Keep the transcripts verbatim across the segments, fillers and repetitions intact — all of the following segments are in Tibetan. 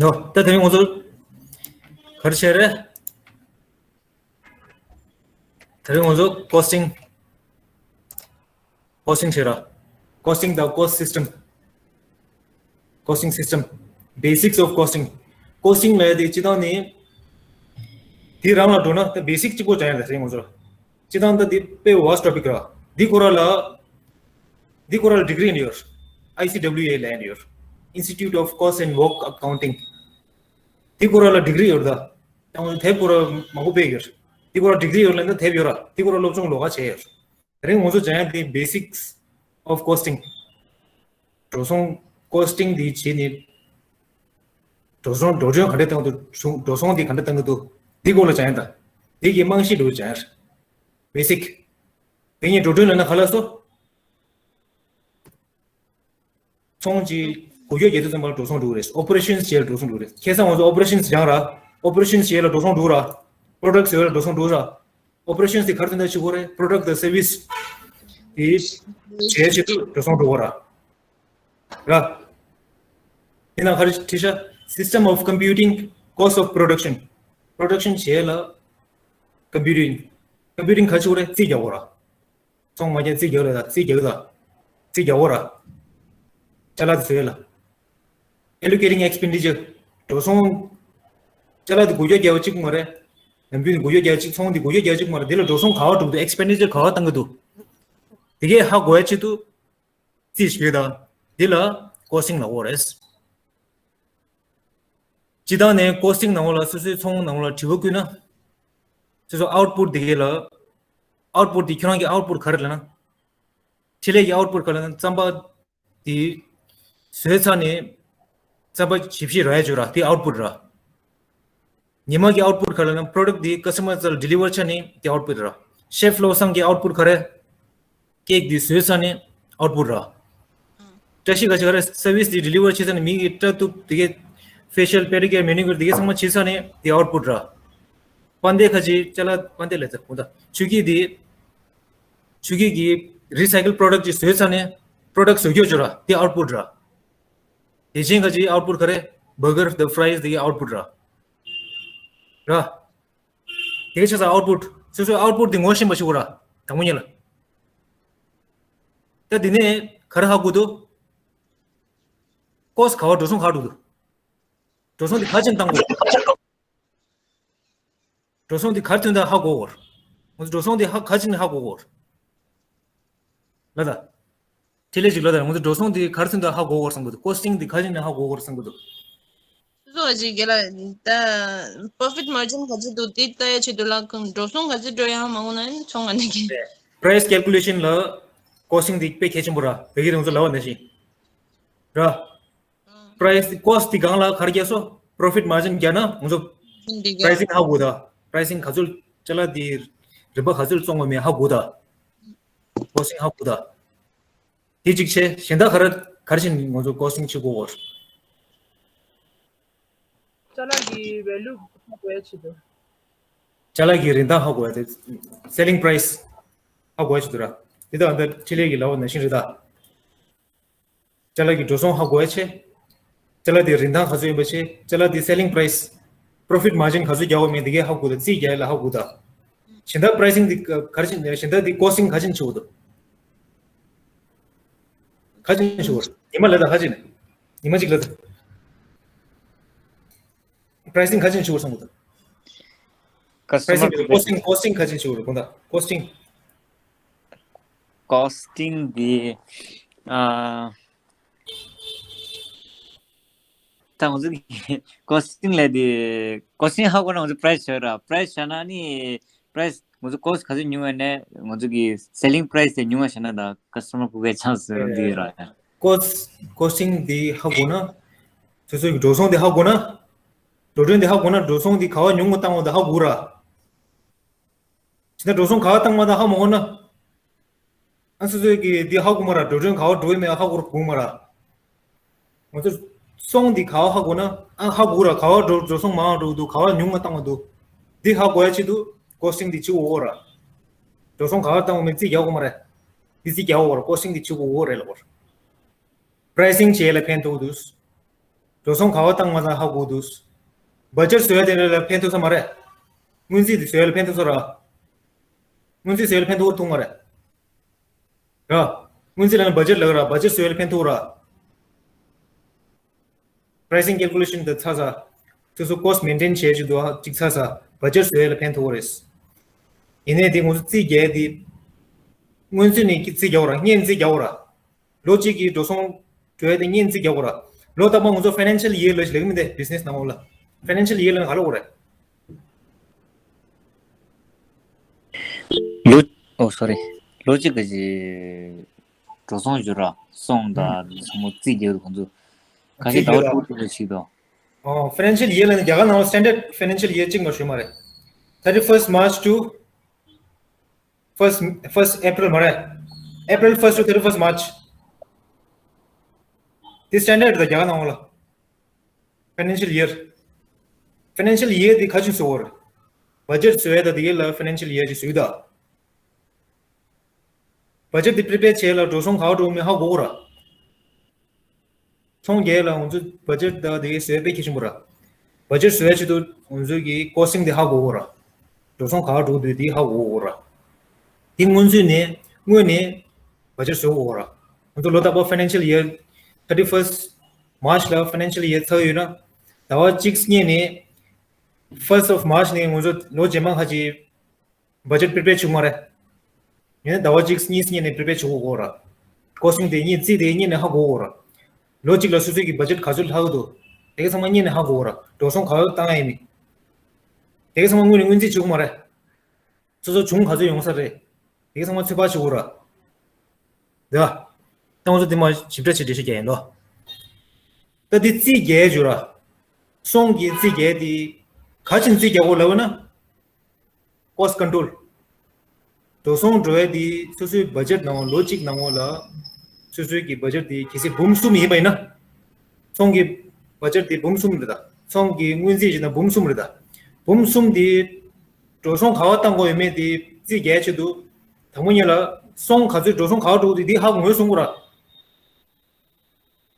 ཡོ། ད་དེ་རིང་ང་ཚོ་ག་རེ་བྱས་རེད། དེ་རིང་ང་ཚོ་costing costing བྱས་ར། costing དང་cost system costing system basics of costing costing ལབ་ཡ་དེ་སྤྱིར་བཏང་ནི་དེ་རང་ལ་འགྲོ་ན་ད་basic གཅིག་པོ་སྦྱང་ཡ་རེད་དེ་རིང་ང་ཚོ། སྤྱིར་བཏང་ད་དེ་དཔེ་vast topic ར། འདི་སྐོར་ལ་འདི་སྐོར་ལ་degree ཡོད། I C W A ལབ་ཡ་ཡོད། Institute of Cost and Work Accounting འདི་སྐོར་ལ་degree ཡོད་ད། ཡང་དེབ་སྐོར་མང་པོ་སྤེལ་ཡོད། འདི་སྐོར་degree ཡོད་ལ་ད་དེབ་ཡོད་ར། འདི་སྐོར་སློབ་སྦྱོང་ལོགས་ཀ་བྱས་ཡོད། དེ་རིང་ང་ཚོ་སྦྱང་ཡ་དེ་basics of costing འགྲོ་སོང་costing འདི་བྱས་ནས་འགྲོ་སོང་འགྲོ་གྲོན་ག་འདྲ་བཏང་འདུག་འགྲོ་སོང་འདི་ག་འདྲ་བཏང་གི་འདུག་འདི་སྐོར་ལ་སྦྱང་ཡ་ད། འདི་གི་རྨང་གཞི་འགྲོ་སྦྱང་ཡ། basic དེ་ཉིད་འགྲོ་གྲོན་ལབ་ན་ག་ལ་སོ། ཚོང་གི་འགུལ་སྐྱོད་རྒྱག་དུས་ཙམ་པ་ལ་འགྲོ་སོང་འགྲོ་གི་རེད། operations བྱེད་ཡ་ལ་འགྲོ་སོང་འགྲོ་གི་རེད། ཁ་སང་ང་ཚོ་operations སྦྱངས་ར། operations བྱེད་ཡ་ལ་འགྲོ་སོང་འགྲོ་ར། products བཟོ་ཡ་ལ་འགྲོ་སོང་འགྲོ་ར། operations དེ་ག་རེ་དོན་དག་བྱེད་དགོས་རེད། product དང་service དེ་བྱེད་ཡ་ཆེད་དུ་འགྲོ་སོང་འགྲོ་དགོས་ར། ར། དེ་ནང་ག་རེ་བྲིས་ཤག system of computing cost of production production བྱེད་ཡ་ལ་computing computing ག་རེ་བྱེད་དགོས་རེད། རྩིས་རྒྱག་དགོས་ར། ཚོང་མ་རྒྱག་རྩིས་རྒྱག་རེད་ད། རྩིས་རྒྱག་ད། རྩིས་རྒྱག་འོ་ར། ཅ་ལག་དེ་བཟོས་ལ། Allocating expenditure འགྲོ་སོང་། ཅ་ལག་དེ་འགུལ་སྐྱོད་རྒྱག་པ་གཅིག་མ་རེད། ནམ་རྒྱུན་འགུལ་སྐྱོད་རྒྱག་གཅིག་ཚོང་དེ་འགུལ་སྐྱོད་རྒྱག་གཅིག་མ་རེད། དེ་ལ་འགྲོ་སོང་ག་བ་འགྲོ་གི་འདུག expenditure ག་བ་བཏང་གི་འདུག་དེ་གས་ཧ་གོ་ཡ་ཆེད་དུ་རྩིས་ཞིག་ཡོད་ད། དེ་ལ་costing ལབ་འོ་རེད། སྤྱི་བཏང་ནས་costing ནང་ལ་སོ་སོའི་ཚོང་ནང་ལ་དྲི་བ་བསྐུལ་ན། སོ་སོ་output དེ་གས་ལ། output དེ་ཁྱོད་རང་གི་output ག་རེ་ལབ་ན། འཕྲིན་ལས་ཀྱི་output ག་རེ་ལབ་ན་རྩམ་པ་དེ་བཟོས་ཚར་ནས་རྩམ་པ་ཞིབ་ཞིབ་རག་ཡ་བྱོས་ར། དེ་output ར། ཉི་མ་གི་output ག་རེ་ལབ་ན་product དེ་customer རྩར་deliver ཆགས་ནས་དེ་output ར། chef ལོ་སང་གི་output ག་རེ། cake དེ་བཟོས་ཚར་ནས་output ར། བཀྲ་ཤིས་ཁ་ཆེ་ག་རེ་service དེ་deliver བྱས་ཚར་ནས་མི་གི་སྐྲ་གཏུབ་དེ་གས་facial pedicure manicure དེ་གས་ཚང་མ་བྱས་ཚར་ནས་དེ་output ར། པན་ཏེ་ཁ་ཆེ་ཅ་ལག་པན་ཏེ་ལས་ཚར་གོང་ད་ཆུ་སྐྱིད་དེ། ཆུ་སྐྱིད་ཀྱི་recycle product ཅིག་བཟོས་ཚར་ནས་product བཟོ་རྒྱུ་བྱོས་ར། དེ་output ར། དེ་བཞིན་ཁ་ཅིག་output ག་རེ། burger དང་fries དེ་གའི་output ར། ར། དེ་ག་ཆ་ཚང་output སོ་སོའི་output དེ་ངོ་ཤེས་པ་ཞིག་དགོས་ར། དང་པོ་ཉིད་ལ། ད་དེ་ནས་ག་རེ་ཧ་གོ་འདུག cost ག་བ་འགྲོ་སོང་ག་འགྲོ་འདུག་འགྲོ་སོང་དེ་ག་ཅན་བཏང་དགོས། འགྲོ་སོང་འདི་ག་རེ་ཐོན་ད་ཧ་གོ་གོ། ང་ཚོ་འགྲོ་སོང་འདི་ཧ་ག་ཅི་ནས་ཧ་གོ་གོ། ལ་ད། དེ་ལས་ཅིག་ལ་ད་ང་ཚོ་འགྲོ་སོང་འདི་ག་རེ་ཐོན་ད་ཧ་གོ་གོ་བསམ་གི་འདུག costing འདི་ག་ཅི་ནས་ཧ་གོ་གོ་བསམ་གི་འདུག་སོ་སོ་ཅིག་གི་ལ་ད་profit margin ག་ཚོད་འདུག་དེ་ལྟ་ཡ་ཆེད་དུ་ལ་འགྲོ་སོང་ག་ཚོད་འགྲོ་ཡ་མ་གོ་ན་ཚོང་ང་ནས་གི། price calculation ལ་costing འདི་དཔེ་གལ་ཆེན་པོ་ར། བོད་ཀྱི་རང་ཚོ་ལབ་པ་ནང་བཞིན་ར། price cost དེ་སྒང་ལ་ག་རེ་རྒྱག་སོ། profit margin རྒྱག་ན་ང་ཚོ་འདི་ག pricing ཧ་གོ་ད། pricing ག་ཚོད་ཅ་ལག་དེ་རིན་པ་ག་ཚོད་བཙོང་བ་མིན་ཧ་གོ་ད། costing ཧ་གོ་ད། དེ་གཅིག་བྱས་གཞན་དག་ག་རེ་ག་རེ་བྱས་ནས་ང་ཚོ་costing བྱེད་དགོས་གོ། ཅ་ལག་གི་value ཧ་གོ་ཡ་ཆེད་དུ། ཅ་ལག་གི་རིན་ཐང་ཧ་གོ་ཡ་དེ་selling price ཧ་གོ་ཡ་ཆེད་དུ་ར། དེ་དག་ཨ་ད་འཕྲིན་ལས་ཀྱི་ལབ་པ་ནང་བཞིན་རེད་ད། ཅ་ལག་གི་འགྲོ་སོང་ཧ་གོ་ཡ་ཆེ། ཅ་ལག་དེ་རིན་ཐང་ག་ཚོད་ཡིན་པ་ཆེ། ཅ་ལག་དེ་selling price profit margin ག་ཚོད་རྒྱག་དགོས་མིན་དེ་གས་ཧ་གོ་ད། རྩིས་རྒྱག་ཡ་ལ་ཧ་གོ་ད། གཞན་དག་pricing དེ་ག་རེ་བྱས་གཞན་དག་དེ་costing ག་ཅི་ནས་བྱེད་དགོས་འདུག་ག་ཅི་ནས་བྱེད་དགོས། ཉི་མ་ལ་ད་ག་ཅི་ནས། ཉི་མ་གཅིག་ལ་ད། pricing ག་ཅི་ནས་བྱེད་དགོས་བསམ་གི་འདུག customer pricing དེ་costing costing ག་ཅི་ནས་བྱེད་དགོས་རེད་དགོངས་དག costing costing དེ་ཨ། ད་ང་ཚོ་གི་costing ལས་དེ་costing ཧ་གོ་ན་ང་ཚོ་price བྱོས་ར། price བྱ་ན་ནི་price ང་ཚོ་cost ག་ཚོད་ཉུང་བ་ནས་ང་ཚོ་གི་selling price དེ་ཉུང་བ་བྱས་ན་ད་customer ཕོག་པའི་chance ཡོད་དེ་ར། cost costing དེ་ཧ་གོ་ན་ང་ཚོ་གི་འགྲོ་སོང་དེ་ཧ་གོ་ན་འགྲོ་གྲོན་དེ་ཧ་གོ་ན་འགྲོ་སོང་དེ་ག་བ་ཉུང་བ་བཏང་བ་དེ་ཧ་གོ་ར། ཕྱི་ན་འགྲོ་སོང་ག་བ་བཏང་མ་བཏང་ཧ་མ་གོ་ན། ཨ་སོ་སོའི་གི་འདི་ཧ་གོ་མ་ར། འགྲོ་གྲོན་ག་བ་འགྲོ་ཡི་མེད་ཧ་གོ་ར་གོ་མ་ར། ང་ཚོ་སོང་འདི་ག་བ་ཧ་གོ་ན་ཨ་ཧ་གོ་ར། ག་བ་འགྲོ་འགྲོ་སོང་མང་འགྲོ་འདུག་ག་བ་ཉུང་ང་བཏང་བ་འདུག་འདི་ཧ་གོ་ཡ་ཆེད་དུ་costing འདི་བྱེད་དགོས་ར། འགྲོ་སོང་ག་བ་བཏང་བ་མེད་རྩིས་རྒྱག་དགོས་མ་ར། འདི་རྩིས་རྒྱག་དགོས་ར། costing འདི་བྱེད་དགོས་རེད་ལབ་པ་ར། pricing བྱེད་ལ་ཕན་ཐོགས་འདུག་འགྲོ་སོང་ག་པར་བཏང་མ་བཏང་ཧ་གོ་འདུག་བ་ཇེཊ་བཟོ་ཡ་དེ་འདྲ་ལ་ཕན་ཐོགས་ས་མ་རེད། སྔོན་རྩིས་དེ་བཟོ་ཡ་ལ་ཕན་ཐོགས་ས་ར། སྔོན་རྩིས་བཟོ་ཡ་ལ་ཕན་ཐོགས་ཐུབ་མ་རེད། ར། སྔོན་རྩིས་ལ་ནི་བ་ཇེཊ་ལབ་ར། བ་ཇེཊ་བཟོ་ཡ་ལ་ཕན་ཐོགས་ར། pricing calculation དེ་ཚ་ཚ། སོ་སོ་ཀོ་སི་མེན་ཊེན་བྱེད་ཀྱི་འདུག་ཨ། གཅིག་ཚ་ཚ། བ་ཇེཊ་བཟོ་ཡ་ལ་ཕན་ཐོགས་རེད། ཡིན་ནའི་དེ་ང་ཚོ་རྩིས་རྒྱག་དེ། སྔོན་ཚུད་ནས་རྩིས་རྒྱག་ར། སྔོན་རྩིས་རྒྱག་ར། ལོ་གཅིག་གི་འགྲོ་སོང་འགྲོ་ཡ་དེ་སྔོན་རྩིས་རྒྱག་ར། ལོ་རྟག་པར་ང་ཚོ་ཕའི་ནན་ཤལ་ཡིར་ལ་ཞིག་ལེགས་མི་འདུག་བི་ཛི་ནེ་སི་ནང་ལ། ཕའི་ནན་ཤལ་ཡིར་ལ་ག་ལ་འོ་རེད། ལོ། ཨོ་སོ་རི། ལོ་གཅིག་གི་འགྲོ་སོང་བརྗོད་ར། སོང་དང་ཚང་མ་རྩིས་རྒྱག་རུ་ཁོང་ཚོ་ཁ་ཤས་ཟླ་བ་དྲུག་དྲུག་ལ་ཞིག་དང་། ཨོ། ཕའི་ནན་ཤལ་ཡིར་ལ་ནི་རྒྱ་གར་ནང་ལ་སི་ཊན་ཌར་ཌི་ཕའི་ནན་ཤལ་ཡིར་གཅིག་མ་ཞུས་མ་རེད། thirty first March to first first April མ་རེད། April first to thirty first March དེ་སི་ཊན་ཌར་ཌི་དང་རྒྱ་གར་ནང་ལ། ཕའི་ནན་ཤལ་ཡིར། ཕའི་ནན་ཤལ་ཡིར་དེ་ག་ཅིག་བཟོ་བར། བ་ཇེཊ་བཟོ་ཡ་ད་དེ་ག་ལ་ཕའི་ནན་ཤལ་ཡིར་ཅིག་བཟོ་ཡི་ད། བ་ཇེཊ་དེ་པི་རི་པེར་བྱས་ལ་འགྲོ་སོང་ག་པར་འགྲོ་མིན་ཧ་གོ་གོ་ར། ཚོང་རྒྱག་ལ་ང་ཚོ་བ་ཇེཊ་ད་དེ་ག་བཟོ་ཡ་དཔེ་གལ་ཆེན་པོ་ར། བ་ཇེཊ་བཟོ་ཡ་ཆེད་དུ་ང་ཚོ་གི་ཀོ་སི་ཊིང་དེ་ཧ་གོ་གོ་ར། འགྲོ་སོང་ག་པར་འགྲོ་འདུག་དེ་ཧ་གོ་གོ་ར། དེ་སྔོན་ཚུད་ནས་སྔོན་ནས་བ་ཇེཊ་བཟོ་གོ་གོ་ར། ང་ཚོ་ལོ་རྟག་པར་ཕའི་ནན་ཤལ་ཡིར་thirty first March ལ་ཕའི་ནན་ཤལ་ཡིར་ཚར་ཡོད་ན། ཟླ་བ་གཅིག་སྔོན་ནས། first of March ནས་ང་ཚོ་ལོ་རྗེས་མ་ཁ་ཅིག་བ་ཇེཊ་པི་རི་པེར་བྱུང་མ་རེད། ཡིན་ན་ཟླ་བ་གཅིག་གཉིས་སྔོན་ནས་པི་རི་པེར་བྱེད་དགོས་གོ་ར། ཀོ་སི་ཊིང་དེ་གཉིས་རྩིས་དེ་གཉིས་ནས་ཧ་གོ་གོ་ར། ལོ་གཅིག་ལ་སོ་སོའི་གི་བ་ཇེཊ་ག་ཚོད་ལྷག་གི་འདུག་དེ་ག་ཚང་མ་གཉིས་ནས་ཧ་གོ་གོ་ར། འགྲོ་སོང་ག་ཚོད་བཏང་ཡ་ཡིན་མིན། དེ་ག་ཚང་མ་དངོས་ནས་སྔོན་རྩིས་བྱེད་དགོས་མ་རེད། སོ་སོ་བྱུང་ག་ཚོད་ཡོང་ས་རེད། དེ་ག་ཚང་མ་ཚོད་དཔག་བྱེད་དགོས་ར། འདི་ལ། ད་ང་ཚོ་དེ་མ་ཞིབ་ཕྲ་བྱེད་འགྲེལ་བཤད་རྒྱག་ཡིན་ལོ། ད་དེ་རྩིས་རྒྱག་རྒྱུ་ར། སོང་གི་རྩིས་རྒྱག་དེ། ག་ཅིག་རྩིས་རྒྱག་དགོས་ལབ་ན། ཀོ་སི་ཊི་ཀོན་ཊོལ། འགྲོ་སོང་འགྲོ་ཡ་དེ་སོ་སོའི་བ་ཇེཊ་ནང་ལོ་གཅིག་ནང་ལ། སོ་སོའི་གི་བ་ཇེཊ་དེ་གལ་སྲིད་འབུམ་གསུམ་ཡིན་པ་ཡིན་ན། ཚོང་གི་བ་ཇེཊ་དེ་འབུམ་གསུམ་རེད་ད། ཚོང་གི་སྔོན་རྩིས་བྱས་ན་འབུམ་གསུམ་རེད་ད། འབུམ་གསུམ་དེ། འགྲོ་སོང་ག་པར་བཏང་དགོས་ཡོད་མེད་དེ་རྩིས་རྒྱག་ཆེད་དུ། དང་པོ་ཉིད་ལ། སོང་ག་ཚོད་འགྲོ་སོང་ག་པར་འགྲོ་དེ་དེ་ཧ་གོ་ངོས་བཟུང་དགོས་ར།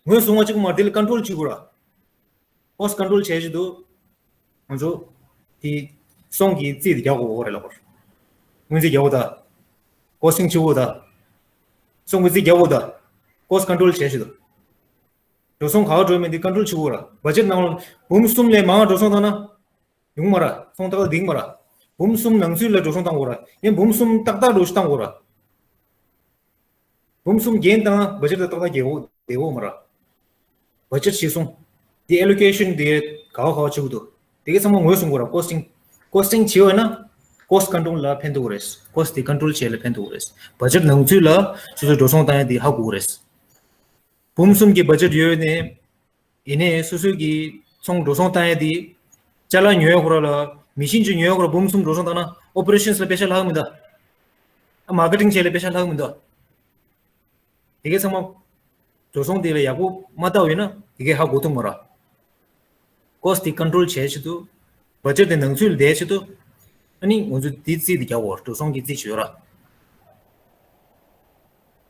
ངོས་བཟུང་བ་གཅིག་པུ་མ་རེད། དེ་ལ་ཀོན་ཊོལ་བྱེད་དགོས་ར། ཀོ་སི་ཊི་ཀོན་ཊོལ་བྱས་ཆེད་དུ། ང་ཚོ། དེ། སོང་གི་རྩིས་དེ་རྒྱག་དགོས་རེད་ལབ་པར། སྔོན་རྩིས་རྒྱག་དགོས་ད། ཀོ་སི་ཊིང་བྱེད་དགོས་ད། སོང་གི་རྩིས་རྒྱག་དགོས་ད། ཀོ་སི་ཊི་ཀོན་ཊོལ་བྱས་ཆེད་དུ། འགྲོ་སོང་ག་པར་འགྲོ་མིན་དེ་ཀོན་ཊོལ་བྱེད་དགོས་ར། བ་ཇེཊ་ནང་ལ་འབུམ་གསུམ་ལས་མང་བ་འགྲོ་སོང་བཏང་ན། ཡོང་མ་ར། ཚོང་ཏག་ཏག་འགྲིག་མ་ར། འབུམ་གསུམ་ནང་ཚུད་ལ་འགྲོ་སོང་བཏང་དགོས་ར། ཡང་འབུམ་གསུམ་ཏག་ཏག་འགྲོ་སོང་བཏང་དགོས་ར། འབུམ་གསུམ་རྒྱན་བཏང་ན་བ་ཇེཊ་ཏག་ཏག་རྒྱལ་བོ་བདེ་བོ་མ་ར། བ་ཇེཊ་ཞིག་སོང་། དེ་ཨེ་ལོ་ཀེ་ཤན་དེ་ག་བ་ག་བ་བྱེད་དགོས་འདུག་དེ་གའི་ཚང་མ་ངོས་བཟུང་དགོས་ར། ཀོ་སི་ཊིང་། ཀོ་སི་ཊིང་བྱེད་འོས་ན། ཀོ་སི་ཊི་ཀོན་ཊོལ་ལ་ཕན་ཐོགས་རེད། ཀོ་སི་ཊི་དེ་ཀོན་ཊོལ་བྱེད་ལ་ཕན་ཐོགས་རེད། བ་ཇེཊ་ནང་ཚུད་ལ་སོ་སོའི་འགྲོ་སོང་བཏང་ཡ་དེ་ཧ་གོ་རེད། འབུམ་གསུམ་གྱི་བ་ཇེཊ་ཡོད་ནས། ཡིན་ནའི་སོ་སོའི་གི་ཚོང་འགྲོ་སོང་བཏང་ཡ་དེ། ཅ་ལག་ཉོ་ཡ་ཁོ་ར་ལ། མི་ཤིན་ཅིག་ཉོ་ཡ་ཁོ་ར་འབུམ་གསུམ་འགྲོ་སོང་བཏང་ན་ཨོ་པ་རེ་ཤན་ལ་པེ་ཤ་ལྷག་མི་འདུག་ཨ་མར་ཀེ་ཊིང་བྱས་ལ་པེ་ཤ་ལྷག་མི་འདུག་དེ་གའི་ཚང་མ། འགྲོ་སོང་དེ་ལ་ཡག་པོ་མ་བལྟ་བ་ཡིན་ན་དེ་གའི་ཧ་གོ་ཐུབ་མ་ར། ཀོ་སི་ཊི་ཀོན་ཊོལ་བྱས་ཆེད་དུ། བ་ཇེཊ་དེ་ནང་ཚུད་ལ་བསྡད་ཆེད་དུ། ཨ་ནི་ང་ཚོ་དེ་རྩིས་དེ་རྒྱག་དགོས་ར། འགྲོ་སོང་གི་རྩིས་ཡོད་ར།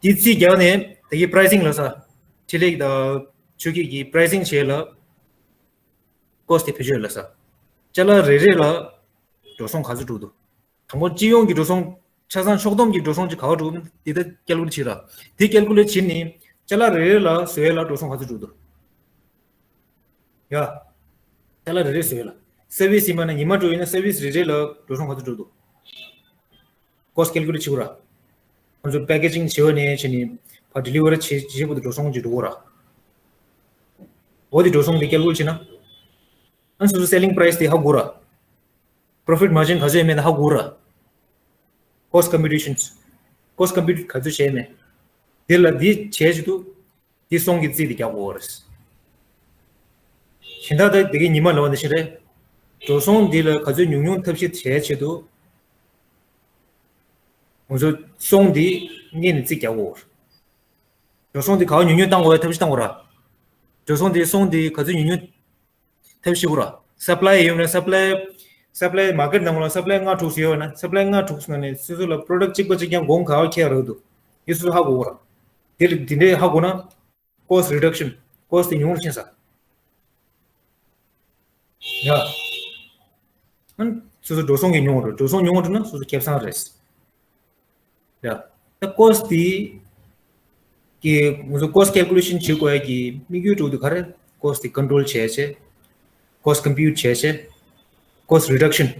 དེ་རྩིས་རྒྱག་ནས་དེ་གའི་པ་རའི་སིང་ལབ་ས། ཁྲལ་ལས་དང་ཆུ་ཁྱི་གི་པ་རའི་སིང་བྱས་ལ། ཀོ་སི་ཊི་བེད་སྤྱོད་ལབ་ས། ཅ་ལག་རེ་རེ་ལ་འགྲོ་སོང་ག་ཚོད་འགྲོ་འདུག་དང་པོ་སྤྱི་ཡོངས་ཀྱི་འགྲོ་སོང་། ཆ་ཚང་ཕྱོགས་བསྡོམས་ཀྱི་འགྲོ་སོང་ཅིག་ག་བ་འགྲོ་གི་འདུག་དེ་ལྟར་ཀལ་ཀུ་ལེ་ཊི་བྱེད་ར། དེ་ཀལ་ཀུ་ལེ་ཊི་བྱེད་ནས་ཅ་ལག་རེ་རེ་ལ་བཟོ་ཡས་ལ་འགྲོ་སོང་ག་ཚོད་འགྲོ་འདུག་ཡ། ཅ་ལག་རེ་རེ་བཟོ་ཡས་ལ། སར་བི་སི་ཡིན་པ་ན་ཉི་མ་འགྲོ་ཡིན་ན་སར་བི་སི་རེ་རེ་ལ་འགྲོ་སོང་ག་ཚོད་འགྲོ་འདུག་ཀོ་སི་ཊི་ཀལ་ཀུ་ལེ་ཊི་བྱེད་དགོས་ར། ང་ཚོ་པེ་ཀེ་ཇིང་བྱེད་པ་ནས་བྱས་ནས་ཕར་ཌི་ལི་ཝར་བྱེད་བྱེད་བར་དུ་འགྲོ་སོང་ཅིག་འགྲོ་གོ་ར། འོ་དེ་འགྲོ་སོང་དེ་ཀལ་ཀུ་ལེ་ཊི་བྱེད་ན། ཨ་སོ་སོ་སེ་ལིང་པ་རའི་སི་དེ་ཧ་གོ་ར། པོ་རོ་ཕིཊ་མར་ཇིན་ག་ཚོད་ཡོད་མེད་ད་ཧ་གོ་ར། ཀོ་སི་ཊི་ཀམ་པི་ཊི་ཤན། ཀོ་སི་ཊི་ཀམ་པི་ཊི་ག་ཚོད་བྱས་མེད། དེ་ལ་དེ་བྱས་ཆེད་དུ། དེ་སོང་གི་རྩིས་དེ་རྒྱག་དགོས་རེད། གཞན་དག་ད་དེ་གའི་ཉི་མ་ལ་བ་འདི་ཤེས་རེད། འགྲོ་སོང་འདི་ལ་ག་ཚོད་ཉུང་ཉུང་ཐབས་ཤེས་བྱས་ཆེད་དུ། ང་ཚོ་སོང་འདི་སྔོན་ནས་རྩིས་རྒྱག་དགོས། འགྲོ་སོང་འདི་ག་བ་ཉུང་ཉུང་བཏང་དགོས་པའི་ཐབས་ཤེས་བཏང་དགོས་ར། འགྲོ་སོང་འདི་སོང་འདི་ག་ཚོད་ཉུང་ཉུང་ཐབས་ཤེས་དགོས་ར། སབ་ལའི་ཡོད་ན་སབ་ལའི། སབ་ལའི་མར་ཀེཊ་ནང་ལ་སབ་ལའི་ལྔ་དྲུག་ཡོད་ན་སབ་ལའི་ལྔ་དྲུག་ནང་ནས་སོ་སོ་ལ་པོ་རོ་ཌག་གཅིག་པ་གཅིག་རྐྱང་གོང་ག་བ་ཁྱེར་རག་འདུག་དེ་སོ་སོ་ཧ་གོ་དགོས་ར། དེ་ལ་དེ་འདྲའི་ཧ་གོ་ན། ཀོ་སི་ཊི་རི་ཌག་ཤན། ཀོ་སི་ཊི་དེ་ཉུང་རུ་ཕྱིན་ས། ཡ། ཨན་སོ་སོ་འགྲོ་སོང་གི་ཉུང་བ་འགྲོ། འགྲོ་སོང་ཉུང་བ་འགྲོ་ན་སོ་སོ་ཁེ་བཟང་རེད། ཡ། ད་ཀོ་སི་ཊི་དེ་གི་ང་ཚོ་ཀོ་སི་ཊི་ཀལ་ཀུ་ལེ་ཤན་བྱེད་དགོས་ཡ་གི་དམིགས་ཡུལ་དྲུག་དེ་ག་རེ། ཀོ་སི་ཊི་དེ་ཀོན་ཊོལ་བྱས་བྱས། ཀོ་སི་ཊི་ཀམ་པིའུཊ་བྱས་བྱས། ཀོ་སི་ཊི་རི་ཌག་ཤན།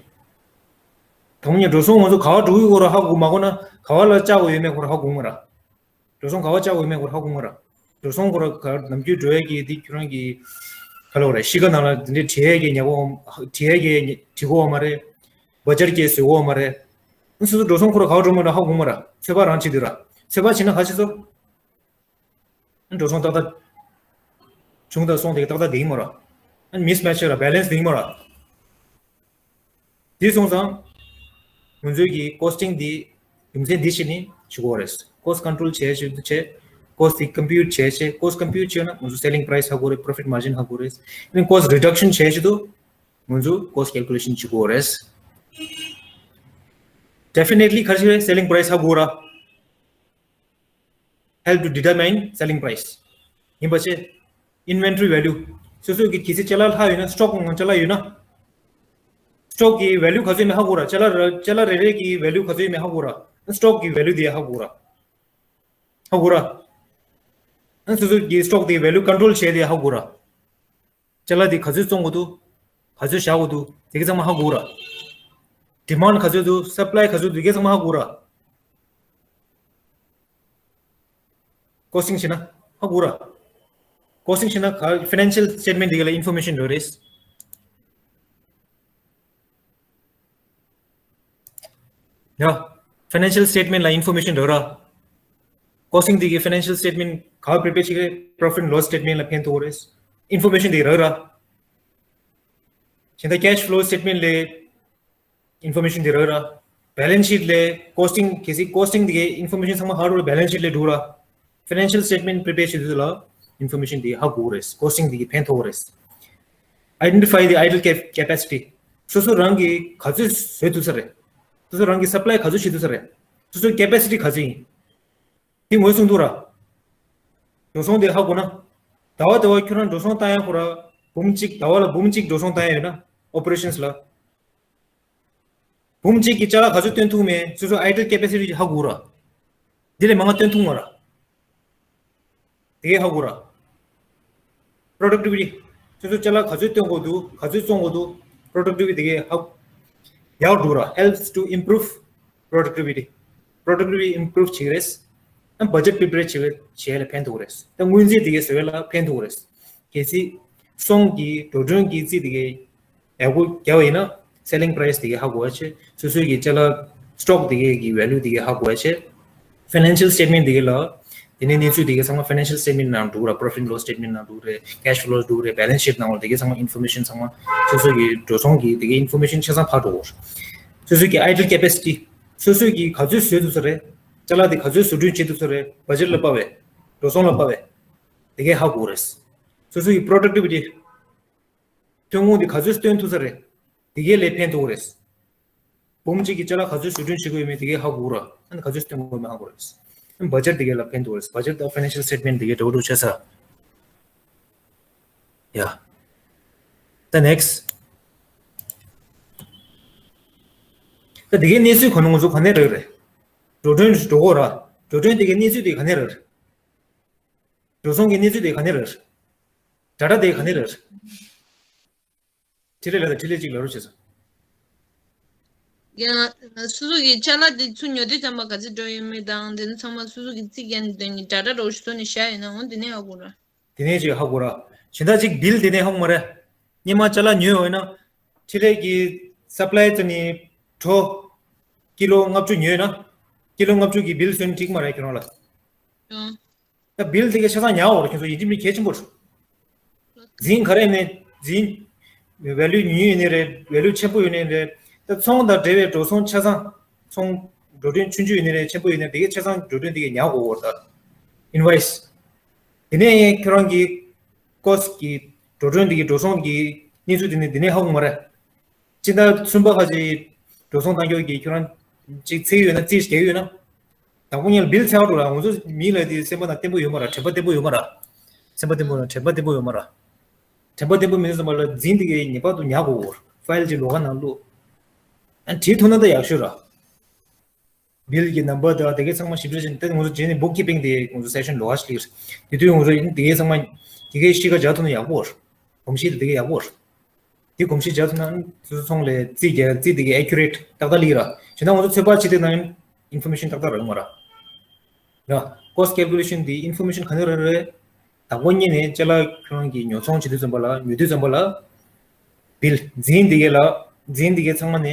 དང་པོ་ཉིད་འགྲོ་སོང་ང་ཚོ་ག་པར་འགྲོ་གི་ཡོད་ར་ཧ་གོ་མ་གོ་ན། ག་པར་ལ་བཅག་དགོས་ཡོད་མེད་ཁོ་ར་ཧ་གོ་མ་ར། འགྲོ་སོང་ག་པར་བཅག་དགོས་མེད་ཁོ་ར་ཧ་གོ་མ་ར། འགྲོ་སོང་ཁོ་ར་ག་ནམ་རྒྱུན་འགྲོ་ཡས་ཀྱི་འདི་ཁྱོད་རང་གི་ག་ལ་བ་རེད། གཤིས་ཀ་ནང་ལ་འདི་འདྲའི་བྲིས་ཡས་ཀྱི་ཉེ་བོ་བྲིས་ཡས་ཀྱི་བྲིས་གོ་བ་མ་རེད། བ་ཇར་ཀྱི་བཟོས་གོ་བ་མ་རེད། ཨ་སོ་སོ་འགྲོ་སོང་ཁོ་ར་ག་པར་འགྲོ་མ་ར་ཧ་གོ་མ་ར། ཚོད་དཔག་རང་བྱེད་དུས་ར། ཚོད་དཔག་བྱེད་ན་ག་བྱེད་སོ། ཨ་འགྲོ་སོང་ཏག་ཏག་བྱུང་དང་སོང་དེ་ཏག་ཏག་བསྡད་ཀྱི་མ་ར། ཨ་མིས་མེ་ཆི་ར་བྷེ་ལེན་སི་བསྡད་ཀྱི་མ་ར། དེ་སོང་ཙང་། ང་ཚོའི་གི་ཀོ་སི་ཊིང་འདི་རྒྱུ་མཚན་འདི་བྱས་ནས་བྱེད་དགོས་རེད། ཀོ་སི་ཊི་ཀོན་ཊོལ་བྱས་བྱས་བྱས། ཀོ་སི་ཊི་ཀམ་པིའུཊ་བྱས་བྱས། ཀོ་སི་ཊི་ཀམ་པིའུཊ་བྱས་ན་ང་ཚོ་སེ་ལིང་པ་རའི་སི་ཧ་གོ་རེད། པོ་རོ་ཕིཊ་མར་ཇིན་ཧ་གོ་རེད། ཨ་ནི་ཀོ་སི་ཊི་རི་ཌག་ཤན་བྱས་བྱས་དུ་ང་ཚོ་ཀོ་སི་ཊི་ཀལ་ཀུ་ལེ་ཤན་བྱེད་དགོས་རེད། ཌེ་ཕི་ནེ་ཊི་ལི་ག་རེ་བྱེད་རེད། སེ་ལིང་པ་རའི་སི་ཧ་གོ་ར། Help to determine selling price. ཡིན་པ་བྱས། Inventory value. སོ་སོ་གི་གལ་སྲིད་ཅ་ལག་ལྷག་ཡོད་ན། སི་ཊོག་ནང་ཅ་ལག་ཡོད་ན། སི་ཊོག་གི་ཝེ་ལུ་ག་ཚོད་ཡོད་མེད་ཧ་གོ་ར། ཅ་ལག་ར་ཅ་ལག་རེ་རེ་གི་ཝེ་ལུ་ག་ཚོད་ཡོད་མེད་ཧ་གོ་ར། སི་ཊོག་གི་ཝེ་ལུ་དེ་ཧ་གོ་ར། ཧ་གོ་ར། ཨ་སོ་སོ་གི་སི་ཊོག་དེ་ཝེ་ལུ་ཀོན་ཊོལ་བྱས་དེ་ཧ་གོ་ར། ཅ་ལག་དེ་ག་ཚོད་བཙོང་དགོས་འདུག་ག་ཚོད་བཞག་དགོས་འདུག་དེ་ག་ཚང་མ་ཧ་གོ་ར། ཌི་མན་ཌི་ག་ཚོད་འདུག་སབ་ལའི་ག་ཚོད་འདུག་དེ་ག་ཚང་མ་ཧ་གོ་ར། ཀོ་སི་ཊིང་བྱེད་ན་ཧ་གོ་ར། ཀོ་སི་ཊིང་བྱེད་ན་ག་ཕའི་ནན་ཤལ་སི་ཊེཊ་མེན་ཊི་དེ་ག་ལ་ཨིན་ཕོར་མེ་ཤན་འགྲོ་རེད། ཡ། ཕའི་ནན་ཤལ་སི་ཊེཊ་མེན་ཊི་ལ་ཨིན་ཕོར་མེ་ཤན་འགྲོ་ར། ཀོ་སི་ཊིང་དེ་གི་ཕའི་ནན་ཤལ་སི་ཊེཊ་མེན་ཊི་ག་པི་རི་པེར་བྱེད་ཀྱི་རེད། པོ་རོ་ཕིཊ་ལོ་སི་སི་ཊེཊ་མེན་ཊི་ལ་ཕན་ཐོགས་རེད། ཨིན་ཕོར་མེ་ཤན་དེ་རག་ར། བྱས་ན་ཀེ་ཤི་ཕ་ལོ་སི་ཊེཊ་མེན་ཊི་ལ་ཨིན་ཕོར་མེ་ཤན་དེ་རག་ར། བེ་ལེན་སི་ཤིཊ་ལ་ཀོ་སི་ཊིང་གལ་སྲིད་ཀོ་སི་ཊིང་དེ་གའི་ཨིན་ཕོར་མེ་ཤན་ཚང་མ་ཧ་གོ་ར། བེ་ལེན་སི་ཤིཊ་ལ་འགྲོ་ར། ཕའི་ནན་ཤལ་སི་ཊེཊ་མེན་ཊི་པི་རི་པེར་བྱེད་དུས་ལ་ཨིན་ཕོར་མེ་ཤན་དེ་ཧ་གོ་རེད། ཀོ་སི་ཊིང་དེ་གི་ཕན་ཐོགས་རེད། Identify the idle cap- capacity. སོ་སོ་རང་གིས་ག་ཚོད་བཟོས་ཐུབ་ས་རེད། སོ་སོ་རང་གིས་སབ་ལའི་ག་ཚོད་བྱེད་ཐུབ་ས་རེད། སོ་སོའི་ཀེ་པེ་སི་ཊི་ག་ཚོད་ཡིན། དེ་ངོས་བཟུང་ཐུབ་ར། འགྲོ་སོང་དེ་ཧ་གོ་ན། ཟླ་བ་ཟླ་བ་ཁྱོད་རང་འགྲོ་སོང་བཏང་ཡ་ཁོ་ར། འབུམ་གཅིག་ཟླ་བ་ལ་འབུམ་གཅིག་འགྲོ་སོང་བཏང་ཡ་ཡོད་ན། ཨོ་པ་རེ་ཤན་ལ། འབུམ་གཅིག་གི་ཅ་ལག་ག་ཚོད་བཏོན་ཐུབ་མེད། སོ་སོ་ཨའི་ཌལ་ཀེ་པེ་སི་ཊི་ཧ་གོ་ར། འདི་ལས་མང་བ་བཏོན་ཐུབ་མ་ར། དེ་གས་ཧ་གོ་ར། པོ་རོ་ཌག་ཊི་བི་ཊི། སོ་སོ་ཅ་ལག་ག་ཚོད་བཏོན་དགོས་འདུག་ག་ཚོད་བཙོང་དགོས་འདུག་པོ་རོ་ཌག་ཊི་བི་ཊི་དེ་གས་ཧ། ཡག་འགྲོ་ར། Helps to improve productivity. པོ་རོ་ཌག་ཊི་བི་ཊི་ཨིམ་པུ་རུབ་བྱེད་ཀྱི་རེད། ཨ་བ་ཇེཊ་པི་རི་པེར་བྱེད་ཀྱི་བྱེད་ཡ་ལ་ཕན་ཐོགས་རེད། ད་དངུལ་རྩིས་དེ་གས་བཟོ་ཡ་ལ་ཕན་ཐོགས་རེད། གལ་སྲིད་སོང་གི་འགྲོ་གྲོན་གྱི་རྩིས་དེ་གས་ཡག་པོ་རྒྱག་པ་ཡིན་ན། སེ་ལིང་པ་རའི་སི་དེ་གས་ཧ་གོ་བ་བྱས། སོ་སོའི་གི་ཅ་ལག་སི་ཊོག་དེ་གས་ཀྱི་ཝེ་ལུ་དེ་གས་ཧ་གོ་བ་བྱས། ཕའི་ནན་ཤལ་སི་ཊེཊ་མེན་ཊི་དེ་གས་ལ། དེ་ནས་གནས་ཚུལ་དེ་གས་ཚང་མ་ཕའི་ནན་ཤལ་སི་ཊེཊ་མེན་ཊི་ནང་འདུག་ར། པོ་རོ་ཕིཊ་ལོ་སི་སི་ཊེཊ་མེན་ཊི་ནང་འདུག་རེད། ཀེ་ཤི་ཕ་ལོ་འདུག་རེད། བེ་ལེན་སི་ཤིཊ་ནང་ལ་དེ་གས་ཚང་མ་ཨིན་ཕོར་མེ་ཤན་ཚང་མ། སོ་སོ་གི་འགྲོ་སོང་གི་དེ་གས་ཨིན་ཕོར་མེ་ཤན་ཆ་ཚང་ཕར་འགྲོ་གོ། སོ་སོའི་གི་ཨའི་ཌལ་ཀེ་པེ་སི་ཊི། སོ་སོའི་གི་ག་ཚོད་བཟོས་ཐུབ་ས་རེད། ཅ་ལག་དེ་ག་ཚོད་བཟོ་སྐྲུན་བྱེད་ཐུབ་ས་རེད། བ་ཇེཊ་ལ་དཔག་པའི། འགྲོ་སོང་ལ་དཔག་པའི། དེ་གས་ཧ་གོ་རེད། སོ་སོའི་གི་པོ་རོ་ཌག་ཊི་བི་ཊི། ཐོན་ཁུངས་དེ་ག་ཚོད་བཏོན་ཐུབ་ས་རེད། དེ་གས་ལས་ཕན་ཐོགས་རེད། འབུམ་གཅིག་གི་ཅ་ལག་ག་ཚོད་བཟོ་སྐྲུན་བྱེད་དགོས་ཡོད་མེད་དེ་གས་ཧ་གོ་ར། ཨ་ནི་ག་ཚོད་བཏོན་དགོས་མེད་ཧ་གོ་ར། ཨ་ནི་བ་ཇེཊ་དེ་གས་ལ་ཕན་ཐོགས་རེད། བ་ཇེཊ་དང་ཕའི་ནན་ཤལ་སི་ཊེཊ་མེན་ཊི་དེ་གས་འདྲ་བོ་འདྲ་བོ་ཆགས་ས། ཡ། ད་ནེག་སི་ཊི། ད་དེ་གས་གནས་ཚུལ་གོ་ན་ང་ཚོ་ག་ནས་རག་རེད། འགྲོ་གྲོན་འགྲོ་གོ་ར། འགྲོ་གྲོན་དེ་གས་གནས་ཚུལ་དེ་ག་ནས་རག་རེད། འགྲོ་སོང་གི་གནས་ཚུལ་དེ་ག་ནས་རག་རེད། ཌེ་ཊ་དེ་ག་ནས་རག་རེད། འཕྲིན་ལས་ལ་དང་འཕྲིན་ལས་གཅིག་ལ་རོགས་བྱེད་སོང་། ཡང་སོ་སོ་གི་ཅ་ལག་དེ་ཚུར་ཉོ་དུས་ཙམ་པ་ག་ཚོད་འགྲོ་ཡོད་མེད་དང་། དེ་ཚོ་ཚང་མ་སོ་སོ་གི་རྩིས་རྒྱག་ནས་དོན་གྱི་ཌེ་ཊ་རོགས་ཞུ་ཐོག་ནས་བཞག་ཡོད་ན་འོ་དེ་ནས་ཧ་གོ་ར། དེ་ནས་ཅིག་ཧ་གོ་ར། གཞན་དག་ཅིག་བིལ་དེ་ནས་ཧ་གོ་མ་རེད། སྔོན་མ་ཅ་ལག་ཉོས་ཡོད་ན། འཕྲིན་ལས་ཀྱི་སབ་ལའི་ཙི་ནས་གྲོ། ཀི་ལོ་ལྔ་བཅུ་ཉོས་ཡོད་ན། ཀི་ལོ་ལྔ་བཅུ་གི་བིལ་བཟོས་ན་འགྲིག་མ་རེད་ཁྱོད་རང་ལ། ཨང་། ད་བིལ་དེ་ག་ཆ་ཚང་ཉར་བ་རེད། ཁྱོད་ཚོ་ཡིན་གཅིག་མིན་གཅིག་གལ་ཆེན་པོ་རེད། འཛིན་ག་རེ་ནས་འཛིན། ཝེ་ལུ་ཉུང་ཉུང་ཡོད་ནི་རེད། ཝེ་ལུ་ཆེན་པོ་ཡོད་ནི་རེད། ད་ཚོང་དང་འབྲེལ་བའི་འགྲོ་སོང་ཆ་ཚང་། ཚོང་འགྲོ་གྲོན་ཆུང་ཆུང་ཡོད་ནི་རེད། ཆེན་པོ་ཡོད་ནི་རེད། དེ་གའི་ཆ་ཚང་འགྲོ་གྲོན་དེ་གའི་ཉར་དགོས་ཡོད་རེད་ད། ཨིན་ཝོ་ཡིས། དེ་ནས་ཁྱོད་རང་གི་ཀོ་སི་ཊི་གི་འགྲོ་གྲོན་དེ་གའི་འགྲོ་སོང་གི་གནས་ཚུལ་དེ་ནས་དེ་ནས་ཧ་གོ་མ་རེད། སྤྱི་ཟླ་གསུམ་པ་ཁ་ཅིག་འགྲོ་སོང་བཏང་རྒྱུ་གི་ཁྱོད་རང་ཅིག་ཚད་ཡོད་ན། རྩིས་རྒྱག་ཡོད་ན། དང་པོ་ཉིད་ལ་བིལ་ཚད་འགྲོ་ར། ང་ཚོ་མི་ལ་དེ་སེམས་པ་ན་བརྟན་པོ་ཡོད་མ་ར། དྲན་པ་བརྟན་པོ་ཡོད་མ་ར། སེམས་པ་བརྟན་པོ་ན་དྲན་པ་བརྟན་པོ་ཡོད་མ་ར། དྲན་པ་བརྟན་པོ་མི་འདུག་བསམ་པ་ལ་འཛིན་དེ་གའི་ངེས་པར་དུ་ཉར་དགོས། ཕའིལ་ཅིག་ལོགས་ཀ་ནང་བླུགས། ཨ་བྲིས་ཐུབ་ན་ད་ཡག་ཤོས་ར། བིལ་གྱི་ནམ་བར་དང་དེ་གའི་ཚང་མ་ཞིབ་ཕྲ་བྱས་ནས། ད་ང་ཚོ་རྗེས་ནས་bookkeeping དེ་ང་ཚོ་སེ་ཤན་ལོགས་ཀ་ཞིག་སླེབས། དེ་དུས་ང་ཚོ་དེ་གའི་ཚང་མ་དེ་གའི་གཤིས་ཀ་འཇགས་ཐུབ་ན་ཡག་པོ་རེད། གོམས་གཤིས་དེ་གའི་ཡག་པོ་རེད། དེ་གོམས་གཤིས་འཇགས་ཐུབ་ན་སོ་སོ་ཚོང་ལས་རྩིས་རྒྱག་རྩིས་དེ་གའི་accurate ཏག་ཏག་སླེབས་ར། བྱས་ན་ང་ཚོ་ཚོད་དཔག་བྱེད་དུས་ནང་information ཏག་ཏག་རག་མ་ར། ཡ། cost calculation དེ་information ག་ནས་རག་རེད། དང་པོ་ཉིད་ནས་ཅ་ལག་ཁྱོད་རང་གིས་ཉོ་ཚོང་བྱེད་དུས་ཙམ་པ་ལ། ཉོ་དུས་ཙམ་པ་ལ། བིལ། འཛིན་འདི་གས་ལ། འཛིན་འདི་གས་ཚང་མ་ནས་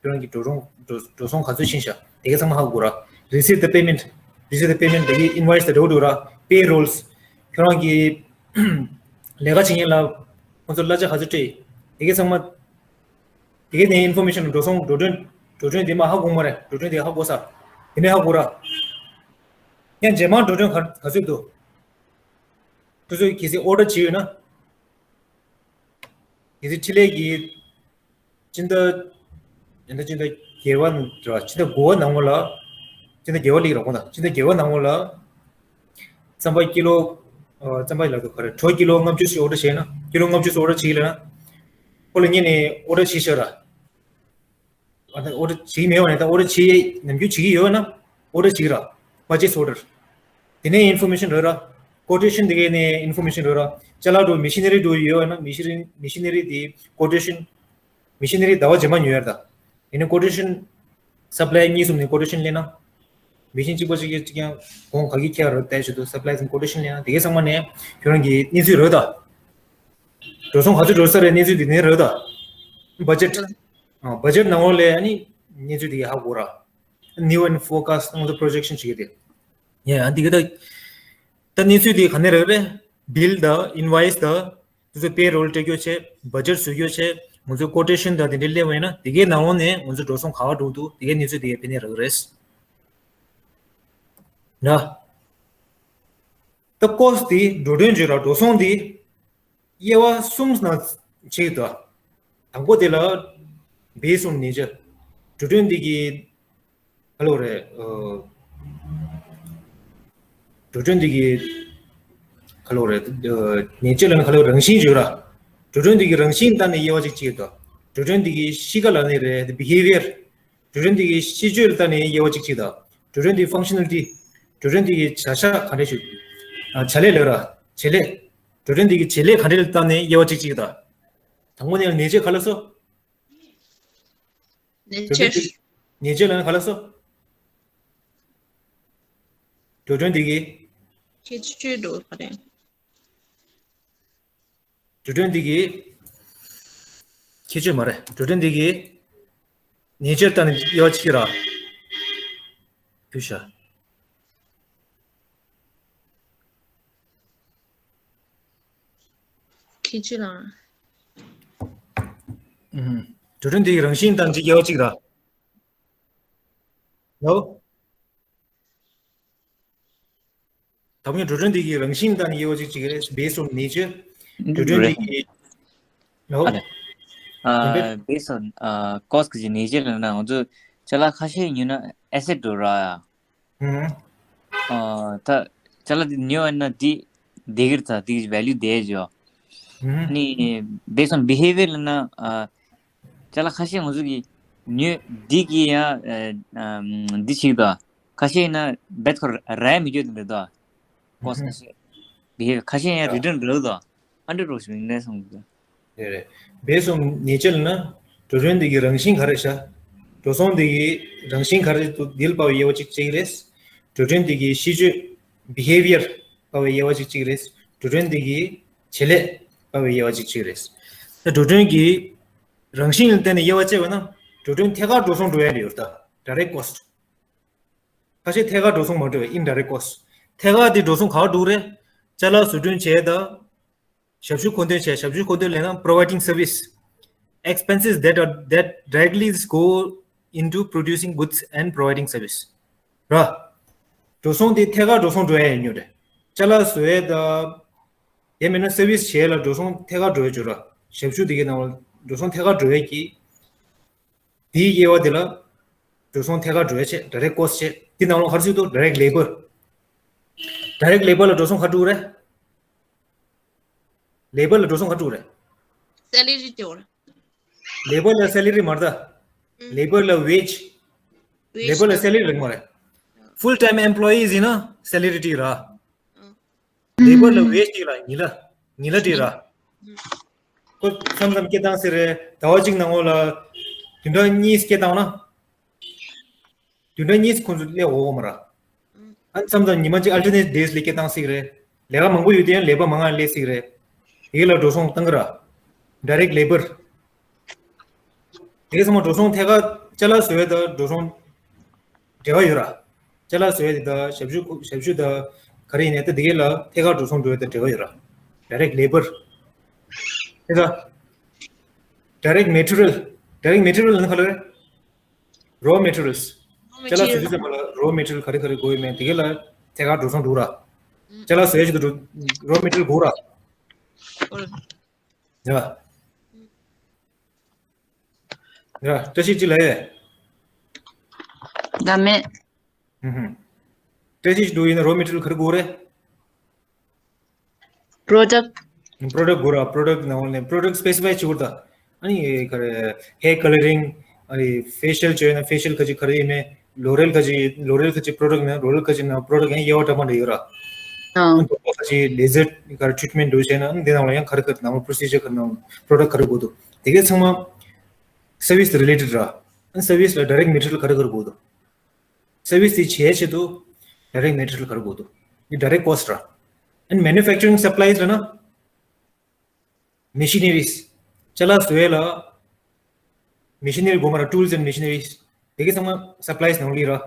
ཁྱོད་རང་གི་འགྲོ་སོང་འགྲོ་འགྲོ་སོང་ག་ཚོད་ཕྱིན་ཤག་དེ་གས་ཚང་མ་ཧ་གོ་ར། receipt the payment, receipt the payment དེ་གས་invoice དེ་འགྲོ་འགྲོ་ར། payrolls ཁྱོད་རང་གི་ལས་ཀ་བྱེད་མཁན་ལ་ཁོང་ཚོ་གླ་ཆ་ག་ཚོད་སྤྲད། དེ་གས་ཚང་མ། དེ་གས་ནས་information འགྲོ་སོང་འགྲོ་གྲོན་འགྲོ་གྲོན་དེ་མ་ཧ་གོ་མ་རེད། འགྲོ་གྲོན་དེ་ཧ་གོ་ས། དེ་ནས་ཧ་གོ་ར། ཡང་རྗེས་མ་འགྲོ་གྲོན་ག་ག་ཚོད་འདུག་ཁོ་ཚོས་གལ་སྲིད་order བྱས་ཡོད་ན། གལ་སྲིད་འཕྲིན་ལས་ཀྱི་སྤྱི་ཟླ་ཡིན་ད་སྤྱི་ཟླ་བརྒྱད་པ་ནང་ར། སྤྱི་ཟླ་དགུ་པ་ནང་ལོགས་ལ། སྤྱི་ཟླ་བརྒྱད་པ་སླེབས་ར་ཁོ་ན། སྤྱི་ཟླ་བརྒྱད་པ་ནང་ལོགས་ལ། རྩམ་པ་ཀི་ལོ། ཨ། རྩམ་པ་ལབ་དུས་ག་རེ། གྲོ་ཀི་ལོ་ལྔ་བཅུ་ཞིག་order བྱས་ན། ཀི་ལོ་ལྔ་བཅུ་ཞིག་order བྱས་ལབ་ན། ཁོ་ལ་ངས་ནས་order བྱས་ཤག་ར། ཨ། ད་order བྱེད་ཀྱི་མེད་པ་ནས། ད་order བྱེད་ནམ་རྒྱུན་བྱེད་ཀྱི་ཡོད་ན་order བྱེད་ར། purchase order དེ་ནས་information རག་ར། quotation དེ་གས་ནས་information རག་ར། ཅ་ལག་འགྲོ་machinery འགྲོ་ཡོད་ན། machinery machinery དེ་quotation machinery ཟླ་བ་རྗེས་མ་ཉོ་ཡ་ར། ད་དེ་ནས་quotation supplier གཉིས་གསུམ་ནས་quotation ལེན་ན། machine གཅིག་པ་གཅིག་གིས་གཅིག་ཀྱང་གོང་ག་གི་ཁྱེར་ར་བལྟས་བྱེད་དུས་supplier གསུམ་quotation ལེན་ན། དེ་གས་ཚང་མ་ནས་ཁྱོད་རང་གི་གནས་ཚུལ་རག་ད། འགྲོ་སོང་ག་ཚོད་འགྲོ་ས་རེད། གནས་ཚུལ་དེ་ནས་རག་ད། budget ཨ། budget ནང་ལོགས་ལ་ཨ་ནི་གནས་ཚུལ་དེ་ཧ་གོ་ར། new and forecast ང་ཚོ་projection བྱེད་ཀྱི་དེ། ཡ། ཨ། འདི་ག་ད། ད་གནས་ཚུལ་དེ་ག་ནས་རག་རེད། bill དང་invoice དང་། དེ་ཚོ་payroll སྤྲད་རྒྱུ་བྱས། budget བཟོ་རྒྱུ་བྱས། ང་ཚོ་quotation དང་དེ་འདྲ་སླེབས་པ་ཡིན་ན། དེ་གའི་ནང་ལོགས་ནས་ང་ཚོ་འགྲོ་སོང་ག་པར་འགྲོ་འདུག་དེ་གའི་གནས་ཚུལ་དེ་གའི་ཕ་ནས་རག་རེད། ན། ད་cost དེ་འགྲོ་གྲོན་བརྗོད་ར། འགྲོ་སོང་དེ་དབྱེ་བ་གསུམ་ནང་ཕྱེ་གི་འདུག་དང་པོ་དེ་ལ་based on nature འགྲོ་གྲོན་འདི་གི་ག་ལབ་རེད། ཨ། འགྲོ་གྲོན་འདི་གི་ག་ལབ་རེད། ཨ། nature ལབ་ན་ག་ལབ། རང་བཞིན་བརྗོད་ར། འགྲོ་གྲོན་འདི་གི་རང་བཞིན་ལྟ་ནས་དབྱེ་བ་གཅིག་ཕྱེ་གི་འདུག་འགྲོ་གྲོན་འདི་གི་གཤིས་ཀ་ལབ་ནའི་རེད། behavior འགྲོ་གྲོན་འདི་གི་གཤིས་སྤྱོད་ལ་ལྟ་ནས་དབྱེ་བ་གཅིག་ཕྱེ་གི་འདུག་འགྲོ་གྲོན་འདི་functionality འགྲོ་གྲོན་འདི་གི་བྱ་གཞག་ག་འདྲ་ཞིག་ཨ། བྱ་ལས་ལབ་ར། བྱེད་ལས། འགྲོ་གྲོན་འདི་གི་བྱེད་ལས་ག་འདྲ་ལ་ལྟ་ནས་དབྱེ་བ་གཅིག་ཕྱེ་གི་འདུག་དང་པོ་ནས་nature ག་ལབ་སོང་། nature nature ལབ་ན་ག་ལབ་སོང་། འགྲོ་གྲོན་འདི་གི་ཁྱད་ཆོས་འགྲོ་ག་རེད། འགྲོ་གྲོན་འདི་གི་ཁྱད་ཆོས་མ་རེད། འགྲོ་གྲོན་འདི་གི་nature ལྟ་ནས་དབྱེ་བ་ཕྱེ་གི་ར། བུ་ཤ། ཁྱད་ཆོས་ལ། ཨུམ། འགྲོ་གྲོན་འདི་གི་རང་བཞིན་ལྟ་ནས་དབྱེ་བ་ཕྱེ་གི་ར། ལོ། ད་མི་འགྲོ་གྲོན་འདི་གི་རང་བཞིན་ལྟ་ནས་དབྱེ་བ་གཅིག་གཅིག་རེད། based on nature འགྲོ་གྲོན་འདི་གི། ཨ་ལེ། ཨ། based on ཨ། cost གི་nature ལ་ན་ང་ཚོ་ཅ་ལག་ཁ་ཤས་ཉོས་ན་asset འགྲོ་ར། ཨུ། ཨ། ད་ཅ་ལག་འདི་ཉོས་ན་འདི་བསྡད་ཀྱི་རེད། ད་འདི་གི་value བསྡད་ཀྱི་ཡོད། ཨུ། ནི་based on behavior ལ་ན་ཨ། ཅ་ལག་ཁ་ཤས་ང་ཚོ་གི་ཉོས་འདི་གི་ཡང་ཨ། འདི་ཞིག་དང་། ཁ་ཤས་ཡིན་ན་རྦད་ཁོ་ར་མི་འགྱོ་དེ་འདྲ་དང་། cost ཁ་ཤས། བི་ཧེ་ཁ་ཤས་ཡང་return རག་དང་། ཨ་འདྲ་རོགས་ཞིག་ནས་སོང་དང་། རེད་རེད། based on nature ལ་ན་འགྲོ་གྲོན་འདི་གི་རང་བཞིན་ག་རེ་ཤ། འགྲོ་སོང་འདི་གི་རང་བཞིན་ག་རེ་འདུག་འདི་ལ་དཔག་པའི་དབྱེ་བ་གཅིག་གཅིག་རེད། འགྲོ་གྲོན་འདི་གི་གཤིས་སྤྱོད་behavior དཔག་པའི་དབྱེ་བ་གཅིག་གཅིག་རེད། འགྲོ་གྲོན་འདི་གི་བྱེད་ལས་དཔག་པའི་དབྱེ་བ་གཅིག་གཅིག་རེད། ད་འགྲོ་གྲོན་གྱི་རང་བཞིན་ལ་བརྟེན་ནས་དབྱེ་བ་བཅད་པ་ན། འགྲོ་གྲོན་ཐད་ཀར་འགྲོ་སོང་འགྲོ་ཡ་ཡོད་རེད། ད་direct cost ཁ་ཤས་ཐད་ཀར་འགྲོ་སོང་མ་འགྲོ་བའི་indirect cost ཐད་ཀར་དེ་འགྲོ་སོང་ག་པར་འགྲོ་གི་རེད། ཅ་ལག་བཟོ་སྐྲུན་བྱས་དང་། ཞབས་ཞུ་མཁོ་འདོན་བྱས། ཞབས་ཞུ་མཁོ་འདོན་ལས་ན་providing service expenses that are that directly go into producing goods and providing service ར། འགྲོ་སོང་དེ་ཐད་ཀར་འགྲོ་སོང་འགྲོ་ཡ་ཡིན་ཉོ་རེད། ཅ་ལག་བཟོ་ཡས་དང་། དེ་མིན་ན་service བྱས་ལ་འགྲོ་སོང་ཐད་ཀར་འགྲོ་ཡ་ཅིག་ར། ཞབས་ཞུ་དེ་གའི་ནང་ལ་འགྲོ་སོང་ཐད་ཀར་འགྲོ་ཡ་གི། དེའི་དབྱེ་བ་དེ་ལ་འགྲོ་སོང་ཐད་ཀར་འགྲོ་ཡ་བྱས། direct cost བྱས། དེ་ནང་ལ་ག་རེ་ཟེར་འདུག direct labour direct labour ལ་འགྲོ་སོང་ག་འགྲོ་གི་རེད། ལེ་བར་ལ་འགྲོ་སོང་ག་འགྲོ་རེད། སེ་ལ་རི་སྤྲད་ཡོད་རེད། ལེ་བར་ལ་སེ་ལ་རི་མ་རེད་ད། ལེ་བར་ལ་ཝེཇ། ལེ་བར་ལ་སེ་ལ་རི་རེད་མ་རེད། Full time employees ཡིན་ན་སེ་ལ་རི་སྤྲད་ར། ལེ་བར་ལ་ཝེཇ་སྤྲད་ར། ཉིན་ལ་ཉིན་ལ་སྤྲད་ར། ཁོ་མཚམས་མཚམས་སྐད་བཏང་ཟེར་རེད། ཟླ་བ་གཅིག་ནང་ལོགས་ལ་བདུན་ཕྲག་གཉིས་སྐད་བཏང་ན། བདུན་ཕྲག་གཉིས་ཁོང་ཚོ་སླེབས་འོང་མ་ར། ཨ་མཚམས་མཚམས་ཉི་མ་གཅིག་alternate days ལ་སྐད་བཏང་སྲིད་རེད། ལས་ཀ་མང་པོ་ཡོད་དེ་ཡང་ལས་པ་མང་ང་སླེབས་སྲིད་རེད། དེ་ག་ལ་འགྲོ་སོང་བཏང་གི་ར། Direct labour། དེ་ག་ཚང་མ་འགྲོ་སོང་ཐད་ཀར་ཅ་ལག་བཟོ་ཡས་དང་འགྲོ་སོང་འབྲེལ་བ་ཡོད་ར། ཅ་ལག་བཟོ་ཡས་དེ་དང་ཞབས་ཞུ་ཞབས་ཞུ་དང་ག་རེ་ཡིན་ནའི་ད་དེ་ག་ལ་ཐད་ཀར་འགྲོ་སོང་འགྲོ་ཡས་དང་འབྲེལ་བ་ཡོད་ར། Direct labour། དེ་ག Direct material། Direct material ལ་ནི་ག་ལ་རེད། Raw materials། ཅ་ལག་བཟོ་དུས་ཙམ་པ་ལ་raw material ག་རེ་ག་རེ་དགོས་ཡོད་མེད་དེ་ག་ལ་ཐད་ཀར་འགྲོ་སོང་འགྲོ་ར། ཅ་ལག་བཟོ་ཡས་ཆེད་དུ་raw material དགོས་ར། ཡ། ཡ། བཀྲ་ཤིས་ཅི་ལ་ཡས། ད་མེད། ཧུམ་ཧུམ། བཀྲ་ཤིས་འགྲོ་ཡིན་ན་raw material ག་རེ་དགོས་རེད། Product། Product དགོས་ར། Product ནང་ནས་product specify བྱེད་དགོས་ར། ད་ཨ་ནི་ག་རེ་hair colouring། ཨ་ནི་facial བྱས་ན་facial ཁ་ཅིག་ག་རེ་ཡིན་མེད། L'Oréal ཁ་ཅིག L'Oréal ཁ་ཅིག་product ནང་L'Oréal ཁ་ཅིག་ནང་product ཡང་དབྱེ་བ་འདྲ་མི་འདྲ་ཡོད་ར། ཨ། ཁ་ཅིག་laser ག་རེ་treatment འདྲ་བྱས་ན་ཨ་ནི་དེ་ནང་ལ་ཡང་ག་རེ་ག་རེ་ནང་procedure ག་རེ་ནང་product ག་རེ་དགོས་འདུག་དེ་གའི་ཚང་མ་service related ར། ཨ་ནི་service ལ་direct material ག་རེ་ག་རེ་དགོས་འདུག Service དེ་བྱེད་ཆེད་དུ་direct material ག་རེ་དགོས་འདུག་འདི་direct cost ར། And manufacturing supplies ལ་ན་machineries། ཅ་ལག་བཟོ་ཡས་ལ་machinery དགོས་མ་ར། Tools and machineries དེ་གའི་ཚང་མ་supplies ནང་ལ་ཡོད་ར།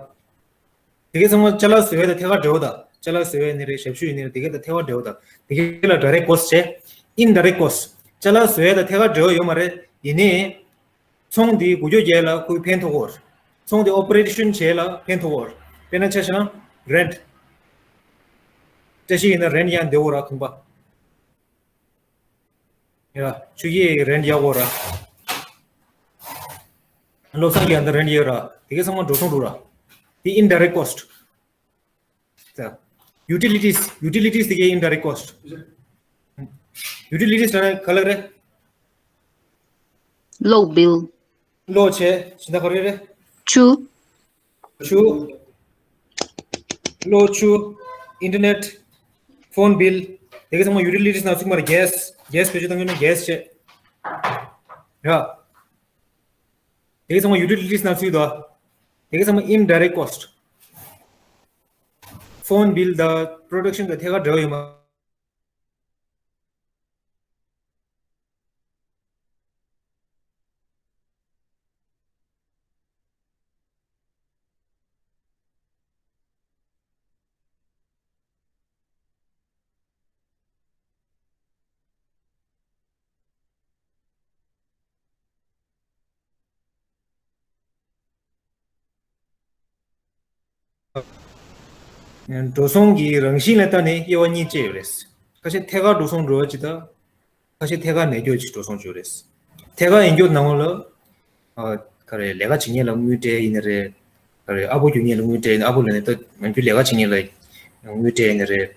དེ་གའི་ཚང་མ་ཅ་ལག་བཟོ་ཡས་དང་ཐད་ཀར་འབྲེལ་བ་དང་། ཅ་ལག་བཟོ་ཡས་ནི་རེད། ཞབས་ཞུ་ཡིན་ནི་རེད། དེ་གའི་དང་ཐད་ཀར་འབྲེལ་བ་དང་། དེ་གའི་ལ་direct cost བྱས། Indirect cost ཅ་ལག་བཟོ་ཡས་དང་ཐད་ཀར་འབྲེལ་བ་ཡོད་མ་རེད། ཡིན་ནའི། ཚོང་འདི་འགུལ་སྐྱོད་རྒྱག་ལ་ཁོས་ཕན་ཐོགས་ཀྱི་ཡོད་རེད། ཚོང་འདི་operation བྱེད་ལ་ཕན་ཐོགས་ཀྱི་ཡོད་རེད། དཔེར་ན་ཆ་བཞག་ན་rent། བཀྲ་ཤིས་ཡིན་ན་rent གཡར་བསྡད་ཡོད་ར་ཁང་པ། ཡ། ཆུ་སྐྱེས་rent གཡར་ཡོད་ར། བློ་བཟང་གིས་ཡང་ད་rent གཡར་ར། དེ་གའི་ཚང་མ་འགྲོ་སོང་འགྲོ་ར། དེ་indirect cost། ད། Utilities། Utilities དེ་གའི་indirect cost། Utilities ལབ་ན་ག་ལབ་རེད། གློག་bill། གློག་བྱས། ཕྱི་ཟླ་ག་རེ་རེད། ཆུ། ཆུ། གློག་ཆུ། internet། phone bill དེ་གའི་ཚང་མ་utilities ནང་ཚུད་མ་རེད། gas། gas བེད་སྤྱོད་གཏོང་གི་ན་gas བྱས། ཡ། དེ་གའི་ཚང་མ་utilities ནང་ཚུད་དོ། དེ་གའི་ཚང་མ་indirect cost། phone bill དང་production དང་ཐད་ཀར་འབྲེལ་བ་ཡོད་མ། འགྲོ་སོང་གི་རང་བཞིན་ལ་ལྟ་ནས་དབྱེ་བ་གཉིས་བཅད་ཡོད་རེད། ཁ་ཤས་ཐད་ཀར་འགྲོ་སོང་འགྲོ་བ་ཅིག་དང་། ཁ་ཤས་ཐད་ཀར་མེད་རྒྱུ་ཅིག་འགྲོ་སོང་བྱས་ཡོད་རེད། ཐད་ཀར་ཡིན་རྒྱུ་ནང་ལ། ཨ། ག་རེ་ལས་ཀ་བྱེད་མཁན་ལ་དངུལ་སྤྲད་ཡིན་ན་རེད། ག་རེ་ཨ་ཕོ་རྒྱུག་མཁན་ལ་དངུལ་སྤྲད་ཡིན་ན། ཨ་ཕོ་ལབ་ནས་ད་ང་ཚོའི་ལས་ཀ་བྱེད་མཁན་ལ་དངུལ་སྤྲད་ཡིན་ན་རེད།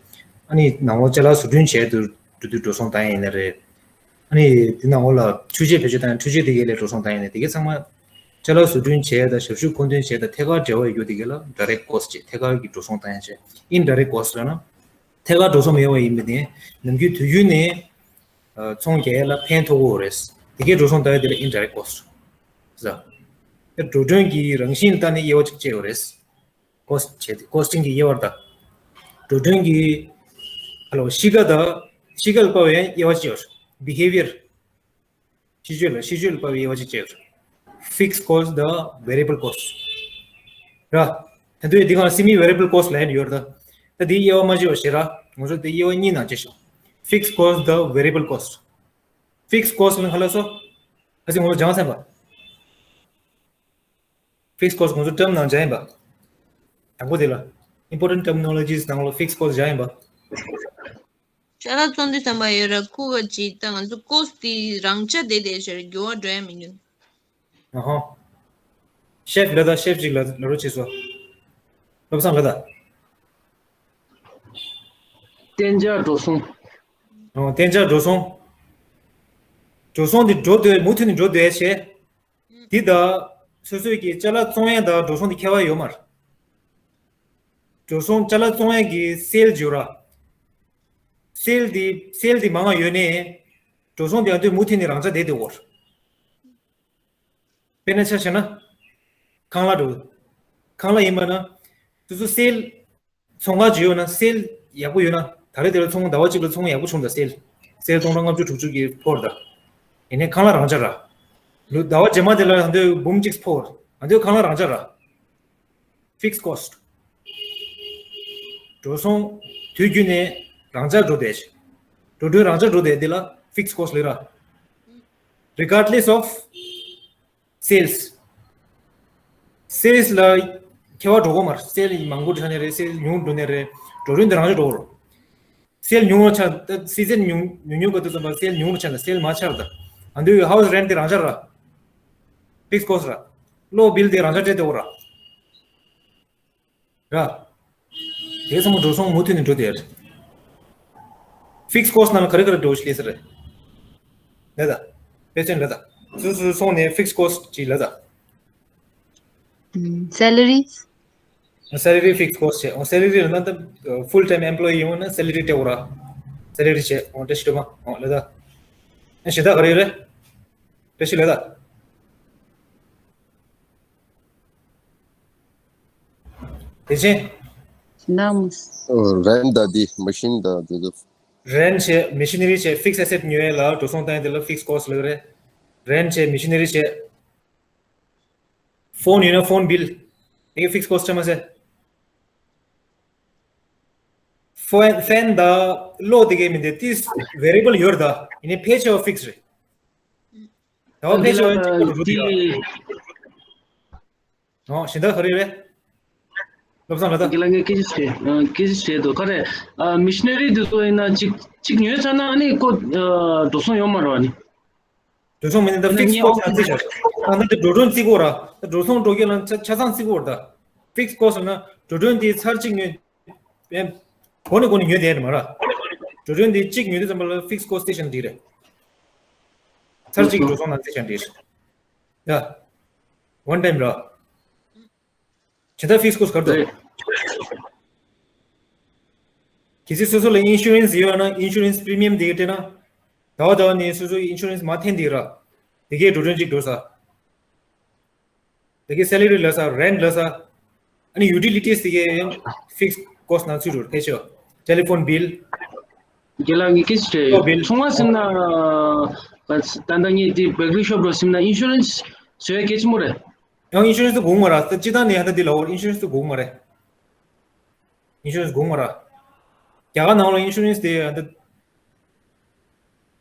ཨ་ནི་ནང་ལོགས་ཅ་ལག་བཟོ་སྐྲུན་བྱས་དུས་འགྲོ་དུས་འགྲོ་སོང་བཏང་ཡ་ཡིན་ན་རེད། ཨ་ནི་དེ་ནང་ལོགས་ལ་འཕྲུལ་ཆས་བེད་སྤྱོད་བཏང་ཡ། འཕྲུལ་ཆས་དེ་གའི་ལ་འགྲོ་སོང་བཏང་ཡ་ཡིན་ན། དེ་གའི་ཚང་མ་ཅ་ལག་བཟོ་སྐྲུན་བྱས་དང་ཞབས་ཞུ་མཁོ་འདོན་བྱས་དང་ཐད་ཀར་འབྲེལ་བ་ཡོད་རྒྱུ་དེ་གའི་ལ་direct cost བྱས། ཐད་ཀར་གྱི་འགྲོ་སོང་བཏང་ཡ་བྱས། indirect cost ལབ་ན། ཐད་ཀར་འགྲོ་སོང་མེད་པ་ཡིན་པ་ནི་ནམ་རྒྱུན་དུས་རྒྱུན་ནས་ཚོང་རྒྱག་ཡ་ལ་ཕན་ཐོགས་ཀྱི་ཡོད་རེད། དེ་གའི་འགྲོ་སོང་བཏང་ཡ་དེ་ལ་indirect cost ཟེར། དེ་འགྲོ་གྲོན་གྱི་རང་བཞིན་ལ་ལྟ་ནས་དབྱེ་བ་གཅིག་བཅད་ཡོད་རེད། cost བྱས་ཏེ། costing གི་དབྱེ་བ་ལ་ལྟ། འགྲོ་གྲོན་གྱི་ཨ་ལོ་གཤིས་ཀ་དང་། གཤིས་ཀ་ལ་དཔག་པའི་དབྱེ་བ་གཅིག་ཡོད་རེད། behavior། གཤིས་སྤྱོད་ལ། གཤིས་སྤྱོད་ལ་དཔག་པའི་དབྱེ་བ་གཅིག་བཅད་ཡོད་རེད། fixed cost དང་variable cost ར། ད་དུང་འདི་གང་semi variable cost ལབ་ཡ་ཡོད་རེད་ད། ད་འདིའི་དབྱེ་བ་མ་བཅད་པ་བྱས་ར། ང་ཚོ་འདི་དབྱེ་བ་གཉིས་ནང་བཅད་ཤོག fixed cost དང་variable cost། fixed cost ལ་ག་ལབ་སོང་། ཨ་ཙི་ང་ཚོ་སྦྱངས་ཚར་བ། fixed cost ང་ཚོ་term ནང་སྦྱངས་ཡིན་པ། དང་པོ་དེ་ལ། important terminologies ནང་ལ་fixed cost སྦྱངས་ཡིན་པ། ཅ་ལག་ཚོང་འདི་བསམ་པ་ཡོད་ར་ཁུ་བ་ཅིག་ད་ང་ཚོ་cost དེ་རང་ཆ་དེ་དེ་ཞེར་འགྱུར་བ་འགྲོ་ཡ་མི་འདུག་ཨ་ཧོ། chef ལ་ད་chef ཅིག་ལ་ལ་རོ་བྱེད་སོ། བློ་བཟང་ལ་ད། གཏན་འཇགས་འགྲོ་སོང་། ཨོ། གཏན་འཇགས་འགྲོ་སོང་། འགྲོ་སོང་འདི་འགྲོ་འདོད་མུ་མཐུད་ནས་འགྲོ་འདོད་བྱས། འདི་ད་སོ་སོའི་གི་ཅ་ལག་བཙོང་ཡས་དང་འགྲོ་སོང་འདི་ཁྱད་པར་ཡོད་མ་རེད། འགྲོ་སོང་ཅ་ལག་བཙོང་ཡས་ཀྱི་སེལ་ཡོད་ར། སེལ་འདི་སེལ་འདི་མང་བ་ཡོད་ནས། འགྲོ་སོང་འདི་ཨ་འདོད་མུ་མཐུད་ནས་རང་འཇགས་བསྡད་དེ་འོར། དཔེར་ན་ཆ་བཞག་ན། ཁང་གླ་འགྲོ། ཁང་གླ་ཡིན་པ་ན། སོ་སོ་སེལ། ཚོང་ཁང་ཅིག་ཡོད་ན་སེལ་ཡག་པོ་ཡོད་ན། ད་རེས་དེ་ལ་ཚོང་ཟླ་བ་གཅིག་ལ་ཚོང་ཡག་པོ་བྱུང་ད་སེལ། སེལ་སྟོང་ཕྲག་ལྔ་བཅུ་དྲུག་ཅུ་གི་ཕོར་ད། ཡིན་ནའི་ཁང་གླ་རང་འཇགས་ར། ལུ་ཟླ་བ་རྗེས་མ་དེ་ལ་ཨ་འདོད་འབུམ་གཅིག་ཕོར། ཨ་འདོད་ཁང་གླ་རང་འཇགས་ར། Fixed cost། འགྲོ་སོང་དུས་རྒྱུན་ནས་རང་འཇགས་འགྲོ་བསྡད། འགྲོ་གྲོན་རང་འཇགས་འགྲོ་བསྡད་འདི་ལ་fixed cost ལབ་ར། Regardless of sales། སེལ་ལ་ཁྱད་པར་འགྲོ་གོ་མ་རེད། སེལ་མང་པོ་འགྲོ་ནས་རེད། སེལ་ཉུང་འགྲོ་ནས་རེད། འགྲོ་གྲོན་འདི་རང་འཇགས་འགྲོ་གོ་རེད། སེལ་ཉུང་བ་ཆགས་ད་སི་ཛན་ཉུང་ཉུང་ཉུང་ག་དུས་ཙམ་པ་སེལ་ཉུང་རུ་ཆགས་ད་སེལ་མ་ཆགས་ད། ཨ་འདུས་house rent དེ་རང་འཇགས་ར། Fixed cost ར། གློག་བིལ་དེ་རང་འཇགས་སྤྲད་དེ་འོ་ར། ར། དེ་ཚང་མ་འགྲོ་སོང་མུ་མཐུད་ནས་འགྲོ་དེ་རེད། Fixed cost ནང་ལ་ག་རེ་ག་རེ་འགྲོ་ཞིག་ལས་ས་རེད། ལ་ད། དཔེ་མཚོན་ལ་ད། སུ་སུ་སོང་ནས་fixed cost ཅིག་ལ་ད། Salary. Salary fixed cost བྱས། ཨོ་salary ལ་ན་ད་full time employee ཡོང་ན་salary སྤྲད་འོ་ར། Salary བྱས། ཨོ་སྤྲད་ཤི་དྲོ་མ། ཨོ་ལ་ད། ཨ་ཞེ་ད་ག་རེ་ཡོད་རེད། སྤྲད་ཤི་ལ་ད། དེ་བཞིན། ནམ། rent དང་དེ་machine དང་དེ་ཚོ། rent བྱས། machinery བྱས། fixed asset ཉོ་ཡས་ལ་འགྲོ་སོང་བཏང་ཡས་དེ་ལ་fixed cost ལབ་རེད། rent བྱས། machinery བྱས། phone ཡོད་ན་phone bill། དེ་གའི་fixed cost ཆ་མ་ཟད། fan fan དང་གློག་དེ་གའི་མི་འདི་ཏིས་variable ཡོད་རེད་ད། ཡིན་ནའི་ཕལ་ཆེ་བ་fixed རེད། ད་བ་ཕལ་ཆེ་བ་གཅིག་པ་རུ་རུ་དེ་ར། ཨོ་གཞན་དག་ག་རེ་རེད། བློ་བཟང་ལ་ད། རྒན་ལགས་ངས་སྐད་ཆ་བཤད་ཨ་སྐད་ཆ་བཤད་འདུག་ག་རེ། ཨ་machinery དེ་ཚོ་ཡིན་ན་གཅིག་གཅིག་ཉོས་ཚར་ན་ཨ་ནི་ཁོ་ཨ་འགྲོ་སོང་ཡོད་མ་རེད་བ་ནི། འགྲོ་སོང་མེད་ནི་ད་fixed cost ནང་བརྩིས་བཞག་ད་ལྟ་དེ་འགྲོ་གྲོན་བརྩི་དགོས་ར། ད་འགྲོ་སོང་འགྲོ་རྒྱུ་ལ་ཆ་ཆ་ཚང་བརྩི་དགོས་ར། ད་fixed cost ན་འགྲོ་གྲོན་དེ་ཚར་གཅིག་ཉོས། ཨེམ། གོ་ནས་གོ་ནས་ཉོས་དེ་རེད་མ་ར། འགྲོ་གྲོན་དེ་གཅིག་ཉོས་དུས་ཙམ་པ་ལ་fixed cost བརྩི་བཞག་ན་འགྲིག་རེད། ཚར་གཅིག་གི་འགྲོ་སོང་ནང་བརྩི་བཞག་ན་འགྲིག་རེད། ཡ། one time ར། ཇི་ལྟར་fixed cost གར་དུ། རེད། གལ་སྲིད་སོ་སོ་ལ་insurance ཡོད་ན་insurance premium དེ་ག་སྤྲད་ན། ཟླ་བ་ཟླ་བ་ནས་སོ་སོའི་insurance མ་འཐེན་དེ་ར། དེ་གའི་འགྲོ་གྲོན་གཅིག་འགྲོ་ས། དེ་གའི་salary ལ་ས་rent ལ་ས། ཨ་ནི་utilities དེ་གའི་ཡང་fixed cost ནང་ཚུད་འགྲོ་ཕལ་ཆེར། telephone bill། རྒན་ལགས་ངས་སྐད་ཆ་དྲིས་ཡོད། ཚོང་བ་ཟིན་ན་ད་ལྟ་ངས་དེ་bakery shop ར་ཟིན་ན་insurance བཟོ་ཡ་གལ་ཆེན་པོ་རེད། ཡང་insurance དེ་དགོས་མ་ར། ད་སྤྱི་བཏང་ནས་ཡང་ད་འདི་ལ་འོར་insurance དེ་དགོས་མ་རེད། insurance དགོས་མ་ར། རྒྱ་གར་ནང་ལ་insurance དེ་ད་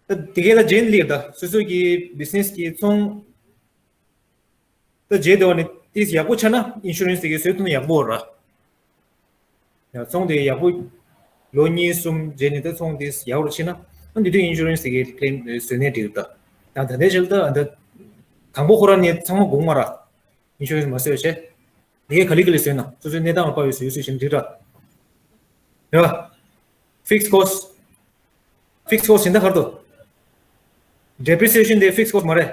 ད་དེ་གའི་ད་ཇེན་ལིར་ད་སོ་སོ་གི་business གི་ཚོང་ད་རྗེས་དེ་བ་ནི་ཏིས་ཡག་པོ་ཆགས་ན་insurance དེ་གའི་བཟོས་ཐུབ་ན་ཡག་པོ་ར། ཡང་ཚོང་དེ་ཡག་པོ་ལོ་གཉིས་གསུམ་རྗེས་ནས་ད་ཚོང་དེ་ཡག་པོ་ཕྱིན་ན་ཨ་འདི་དུས་insurance དེ་གའི་claim བཟོས་ནས་འགྲིག་ད། ཡང་ད་ལྟའི་ཆར་ད་ད་དང་པོ་ཁོ་རང་ནས་ཚང་མ་དགོས་མ་ར། insurance མ་བཟོས་བྱས། དེ་གའི་ག་ལེ་ག་ལེ་བཟོས་ན་སོ་སོའི་གནས་སྟངས་ལ་དཔག་པའི་བཟོས་བཟོས་བཞིན་འགྲིག་ད། ཡ། fixed cost fixed cost ཡིན་ད་གར་དུ། depreciation དེ་fixed cost མ་རེད།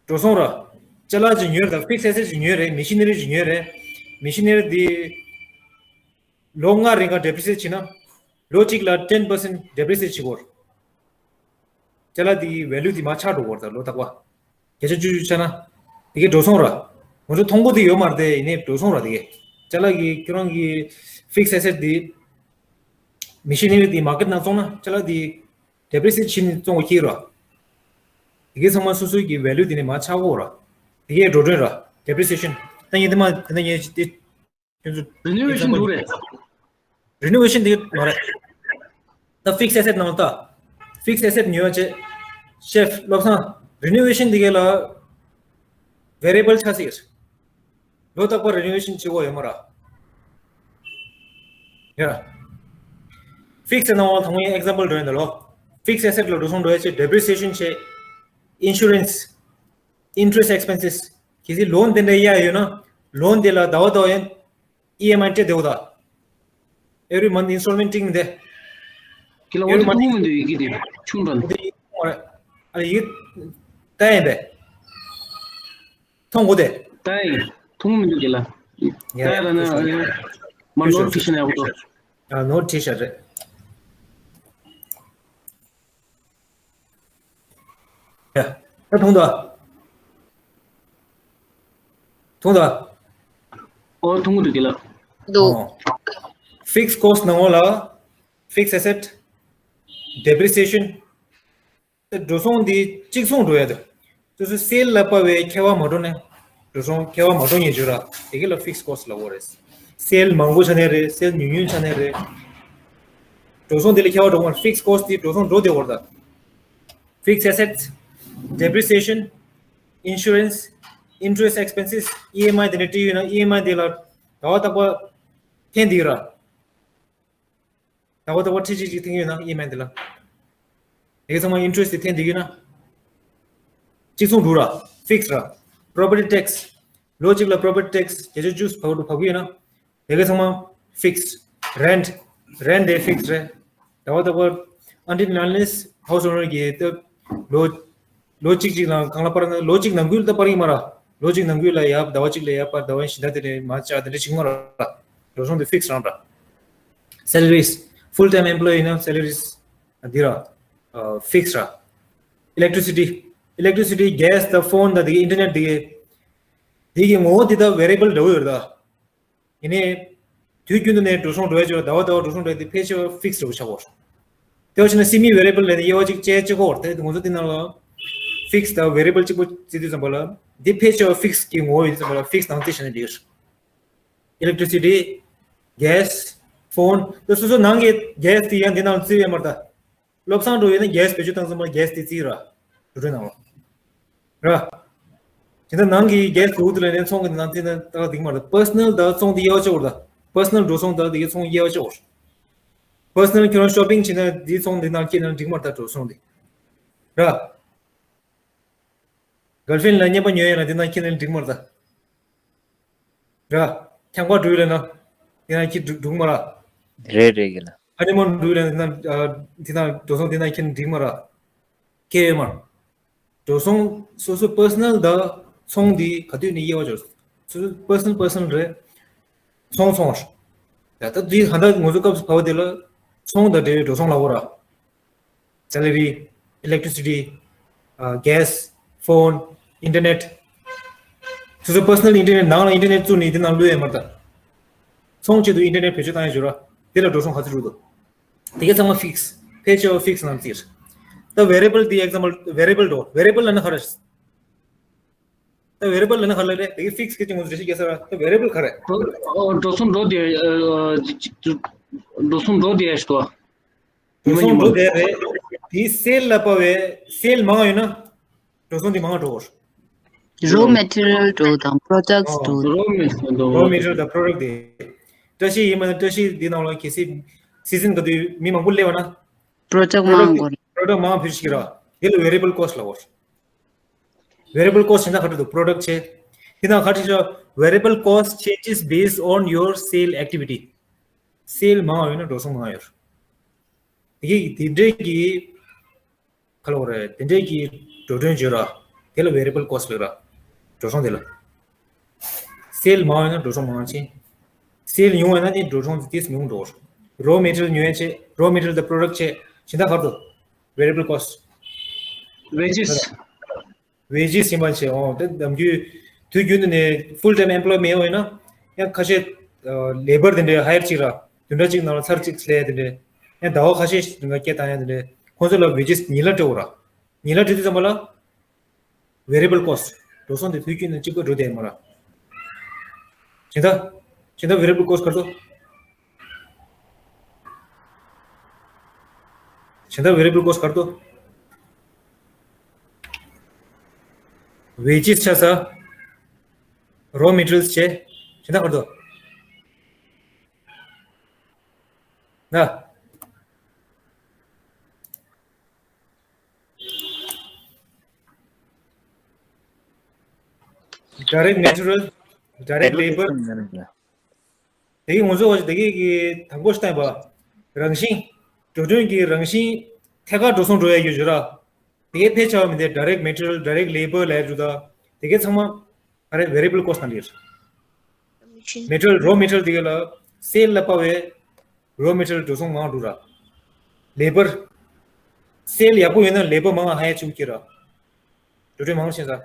འགྲོ་སོང་ར། ཅ་ལག་ཅིག་ཉོས་རེད། fixed asset ཅིག་ཉོས་རེད། machinery ཅིག་ཉོས་རེད། machinery འདི་ལོ་ལྔ་རིང་ག་depreciate བྱས་ན་ལོ་གཅིག་ལ་ten percent depreciate བྱེད་དགོས་རེད། ཅ་ལག་འདི་value འདི་མར་ཆག་འགྲོ་གི་རེད་ད་ལོ་རྟག་པར། བརྒྱ་ཆ་བཅུ་བཅུ་ཆག་ན། དེ་གའི་འགྲོ་སོང་ར། ང་ཚོ་མཐོང་གོ་དེ་ཡོད་མ་རེད་དེ་ཡིན་ནའི་འགྲོ་སོང་ར་དེ་གའི། ཅ་ལག་གི་ཁྱོད་རང་གི་fixed asset འདི། machinery འདི་market ནང་བཙོང་ན་ཅ་ལག་འདི་depreciate བྱས་ནས་བཙོང་དགོས་ཀྱི་ར། དེ་གའི་ཚང་མ་སོ་སོའི་གི་value དེ་ནས་མར་ཆག་གོ་ར། དེ་གའི་འགྲོ་གྲོན་ར། depreciation ད་ངས་དེ་མ་དེ་འདྲ་ངས་དེ་ཁྱོད་ཚོ་renovation འདུག་རེད། renovation དེ་མ་རེད། ད་fixed asset ནང་ལ་ད། fixed asset ཉོ་བ་བྱས། chef བློ་བཟང་renovation དེ་གའི་ལ་variable ཆགས་སྲིད། ལོ་རྟག་པར་renovation བྱེད་དགོས་ཡོད་མ་ར། ཡ། fixed ནང་ལ་ཐོག་མའི་example འགྲོ་ཡིན་ད་ལོ། fixed asset ལ་འགྲོ་སོང་འགྲོ་ཡ་བྱས་depreciation བྱས། insurance། interest expenses། གལ་སྲིད་loan དེ་འདྲ་གཡར་ཡོད་ན་loan དེ་ལ་ཟླ་བ་ཟླ་བ་ཡན་E M I སྤྲད་བསྡད་འོ་ད། Every month installment སྤྲད་ཀྱིན་བསྡད། ཁྱེད་ལ་འོ་དེ་མཐོང་མི་འདུག་ཡི་གེ་དེ་ཆུང་དྲགས། འདི་ཡིག་ཐུང་བ་རེད། ཨ་ལ་ཡིག་ལྟ་ཡིན་པས། མཐོང་གོ་དེ། ལྟ་ཡིན། མཐོང་མི་འདུག་ཁྱེད་ལ། ཡ། ལྟ་ཡ་ར་ན་མ་ནོར་ཁྲི་ཤ་ན་ཡག་པོ་འདུག་ཨ་ནོར་ཁྲི་ཤ་རེད། ཡ། ད་མཐོང་དོ། མཐོང་དོ། ཨོ་མཐོང་གི་འདུག་ཁྱེད་ལ། འདུག་ཨོ། Fixed cost ནང་ལ། Fixed asset, depreciation. འགྲོ་སོང་འདི་གཅིག་མཚུངས་འགྲོ་ཡ་འདུག་སོ་སོ་སེལ་ལ་དཔག་པའི་ཁྱད་པར་མ་འགྲོ་ནས། འགྲོ་སོང་ཁྱད་པར་མ་འགྲོ་ཉེན་བྱུང་ར། དེ་ག་ལ་fixed cost ལབ་དགོས་རེད། སེལ་མང་པོ་ཆགས་ནའི་རེད། སེལ་ཉུང་ཉུང་ཆགས་ནའི་རེད། འགྲོ་སོང་འདི་ལ་ཁྱད་པར་འགྲོ་དགོས། fixed cost འདི་འགྲོ་སོང་འགྲོ་བསྡད་དགོས་རེད་ད། Fixed assets, depreciation, insurance, interest expenses, ཨི་ཨེམ་ཨའི་དེ་འདྲ་བྲིས་ཡོད་ན། ཨི་ཨེམ་ཨའི་དེ་ལ་ཟླ་བ་ལྟར་འཕེན་འདི་ར། ཟླ་བ་ལྟར་འཕྲི་གཅིག་གཅིག་འཐེན་ཡོད་ན། ཨི་ཨེམ་ཨའི་འདི་ལ། དེ་ག་ཚང་མ་interest དེ་འཐེན་འདི་ཡོད་ན། གཅིག་མཚུངས་འགྲོ་ར། fixed ར། Property tax, ལོ་གཅིག་ལ་property tax བརྒྱ་ཆ་བཅུ་བབས་འགྲོ་བབས་ཀྱི་ཡོད་ན། དེ་ག་ཚང་མ་fixed། rent, rent དེ་fixed རེད། ཟླ་བ་ལྟར་པར། Until and unless house owner གིས་ད་ལོ་ལོ་གཅིག་གཅིག་ལ་གང་ལ་སྤར་ན། ལོ་གཅིག་ནང་ཁུལ་ད་སྤར་གྱི་མ་ར། ལོ་གཅིག་ནང་ཁུལ་ལ་ཡ་ཟླ་བ་གཅིག་ལ་ཡ་སྤར། ཟླ་བ་གཞན་དག་དེ་ནས་མ་བཅག་དེ་འདྲ་བྱེད་ཀྱི་མ་ར། འགྲོ་སོང་དེ་fixed རང་ར། Salaries, full time employee ཡིན་ན་salaries འདི་ར། fixed ར། Electricity, electricity, gas དང་phone དང་དེ་གའི་internet དེ་གའི་དེ་གའི་ངོ་བོ་དེ་ད་variable འདྲ་བོ་ཡོད་རེད་ད། ཡིན་ནའི། དུས་རྒྱུན་དུ་ནས་འགྲོ་སོང་འགྲོ་ཡ་ཅིག་ལ་ཟླ་བ་ཟླ་བ་འགྲོ་སོང་འགྲོ་ཡ་དེ་ཕལ་ཆེ་བ་fixed འདྲ་བོ་ཆགས་ཀྱི་ཡོད་རེད། དེ་བ་ཕྱིན་ན་semi variable ལབ་ནས་དབྱེ་བ་གཅིག་བྱས་གཅིག་གོ་རེད། དེ་ང་ཚོ་དེ་ནང་ལ་fixed དང་variable གཅིག་པོ་བརྩི་དུས་ཙམ་པ་ལ། འདི་ཕལ་ཆེ་བ་fixed གི་ངོ་བོ་ཡོད་དུས་ཙམ་པ་ལ་fixed ནང་བརྩི་བྱས་ན་འགྲིག་གི་རེད། Electricity, gas, phone དེ་སོ་སོ་ནང་གི་gas དེ་ཡང་འདི་ནང་བརྩི་ཡོད་མ་རེད་ད། བློ་བཟང་འགྲོ་ཡོད་ན་gas བེད་སྤྱོད་བཏང་ཙམ་པ་gas དེ་བརྩི་ར། འགྲོ་གྲོན་ནང་ལ། ར། དེ་ནས་ནང་གི་gas འུ་དུ་ལ་ནས་ཚོང་གི་ནང་བརྩི་ན་ཏག་ཏག་འགྲིག་མ་རེད། Personal དང་ཚོང་དེ་དབྱེ་བ་ཕྱེ་དགོས་རེད་ད། Personal འགྲོ་སོང་དང་དེ་གའི་ཚོང་དབྱེ་བ་ཕྱེ་དགོས་རེད། Personal ཁྱོད་རང་shopping བྱེད་ན་དེའི་ཚོང་དེ་ནང་སྐྱེལ་ན་འགྲིག་མ་རེད་ད། འགྲོ་སོང་དེ། ར། Girlfriend ལ་རྔན་པ་ཉོས་ཡོད་ན་དེ་ནང་ཁྱེར་ན་འགྲིག་མ་རེད་ད། ར། ཁང་པ་འགྲུལ་ལ་ན། དེ་ནང་ཁྱེར་འགྲིག་འགྲིག་མ་རེད། རེད་རེད་གི་ལ། Honeymoon འགྲུལ་ལ་ན། དེ་ནང་འགྲོ་སོང་དེ་ནང་ཁྱེར་ན་འགྲིག་མ་རེད། ཁྱེད་ཡོད་མ། འགྲོ་སོང་སོ་སོ་personal དང་ཚོང་འདི་ག་དུས་ནས་དབྱེ་བ་འབྱེད། སོ་སོ་personal personal རེད། ཚོང་ཚོང་རེད། ད་ལྟ་འདི་ཧ་ད་ང་ཚོ་སྐབས་སུ་བབས་པ་དེ་ལ་ཚོང་དང་འབྲེལ་བའི་འགྲོ་སོང་ལབ་དགོས་ར། Salary, electricity, gas, phone, internet. སོ་སོ་personal internet ནང་ལ་internet བཙུགས་ནས་དེ་ནང་བླུགས་ཡས་མ་རེད་ད། ཚོང་ཆེད་དུ་internet བེད་སྤྱོད་བཏང་ཡས་བྱོས་ར། དེ་ལ་འགྲོ་སོང་ག་ཚོད་འགྲོ་འདུག་དེ་ག་ཚང་མ་fixed། ཕལ་ཆེ་བ་fixed ནང་བརྩིས། ད་variable དེ་example variable འགྲོ། variable ལབ་ན་ག་རེ། ད་variable ལབ་ན་ག་རེ་རེད། དེ་གི་fixed གི་ཅིག་ངོ་འཛིན་ཞིག་རྒྱག་ས་ར། ད་variable ག་རེ། འགྲོ་སོང་འགྲོ་དེ། འགྲོ་སོང་འགྲོ་དེ་ཞིག་འགྲོ་སོང་འགྲོ་དེ་རེད། དེ་སེལ་ལ་དཔག་པའི་སེལ་མང་ཡོད་ན། འགྲོ་སོང་དེ་མང་འགྲོ་གོ། raw material འགྲོ་དང་products འགྲོ། raw material འགྲོ། raw material དང་product དེ། བཀྲ་ཤིས་ཡིན་མ་ན་བཀྲ་ཤིས་འདི་ནང་ལ་གལ་སྲིད་season ག་དུས་མི་མང་པོ་སླེབས་པ་ན། product མང་གོ། product མང་ཕུལ་ཞིག་ར། དེ་ལ་variable cost ལབ་གོ། variable cost ཡིན་ན་ག་འགྲོ་འདུག product ཆེ། དེ་ནང་ག་འགྲོ་ཤག variable cost changes based on your sale activity. སེལ་མང་ཡོད་ན་འགྲོ་སོང་མང་ཡོད། དེ་གི་དེ་འདྲའི་གི། ག་ལ་བ་རེད། དེ་འདྲའི་གི་འགྲོ་གྲོན་བརྗོད་ར། དེ་ལ་variable cost ལབ་ར། འགྲོ་སོང་དེ་ལ། སེལ་མང་ཡོད་ན་འགྲོ་སོང་མང་ཆེ། སེལ་ཉུང་བ་ན་ནི་འགྲོ་སོང་དེ་ཉུང་འགྲོ། raw material ཉུང་ཡ་ཆེ། raw material དང་product ཆེ། གཞན་དག་ག་རེ་འདུག variable cost། wages། wages ཡིན་པ་བྱས། འོ་དེ་ནམ་རྒྱུན་དུས་རྒྱུན་དུ་ནས་full time employee མེད་པ་ཡིན་ན། ཡང་ཁ་ཤས་labour དེ་འདྲའི་hire གཅིག་ར། བདུན་ཕྲག་གཅིག་ནང་ལ་ཚར་གཅིག་སླེབས་དེ་འདྲའི། ཡང་ཟླ་བ་ཁ་ཤས་ཤིག་སྒེར་བཏང་ཡ་དེ་འདྲའི། ཁོང་ཚོ་ལ་wages ཉིན་ལ་སྤྲད་དགོས་ར། ཉིན་ལ་སྤྲད་དུས་ཙམ་པ་ལ་variable cost། འགྲོ་སོང་དེ་དུས་རྒྱུན་དུ་གཅིག་པ་འགྲོ་བསྡད་མ་ར། གཞན་དག་གཞན་དག་variable cost ག་རེ་འདུག་གཞན་དག་variable cost ག་རེ་འདུག wages ཆགས་ས། raw materials བྱས། གཞན་དག་ག་རེ་འདུག་ན། direct material, direct labour། དེ་གི་ང་ཚོ་བ་དེ་གི་གི་དང་པོ་ཞིག་བཏང་བ། རང་བཞིན། འགྲོ་གྲོན་གྱི་རང་བཞིན་ཐད་ཀར་འགྲོ་སོང་འགྲོ་ཡ་ཡོད་ར། དེ་གའི་ཕལ་ཆེ་བ་མི་འདི་direct material, direct labour ལ་རུ་ད། དེ་གའི་ཚང་མ་ག་རེ་variable cost ནང་ལ་ཡོད། material, raw material དེ་ག་ལ་sale ལ་དཔག་པའི་raw material འགྲོ་སོང་མང་འགྲོ་ར། labour, sale ཡག་པོ་ཡོད་ན་labour མང་ཧ་ཡ་ཆུ་ཀི་ར། འགྲོ་གྲོན་མང་ཤེས་ས།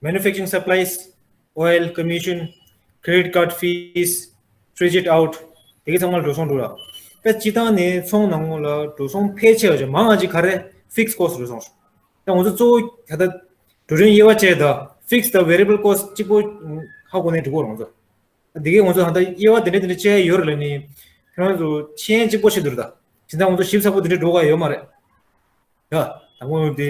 manufacturing supplies, oil, commission, credit card fees, trade out དེ་གའི་ཚང་མ་འགྲོ་སོང་འགྲོ་ར། ད་སྤྱི་བཏང་ནས་ཚོང་ནང་ལ་འགྲོ་སོང་ཕལ་ཆེ་བ་ཅིག་མང་ང་ཅིག་ག་རེ་fixed cost འགྲོ་སོང་། ད་ང་ཚོ་གཙོ་བོ་ད་ལྟ་འགྲོ་གྲོན་དབྱེ་བ་བཅས་ད་fixed དང་variable cost གཅིག་པོ་ཧ་གོ་ནས་འགྲོ་གོ་རང་ཚོ། འདི་གའི་ང་ཚོ་ད་ལྟ་དབྱེ་བ་དེ་འདྲ་དེ་འདྲ་བཅས་ཡོད་རེད་ལ་ནི། ཁྱོད་རང་ཚོ་ཤེས་ཡོན་གཅིག་པོ་ཤེས་འདུག་ད་དེ་འདྲ་ང་ཚོ་ཞིབ་ཚགས་པོ་དེ་འདྲ་འགྲོ་ག་ཡོད་མ་རེད། ཡ། དང་པོ་དེ་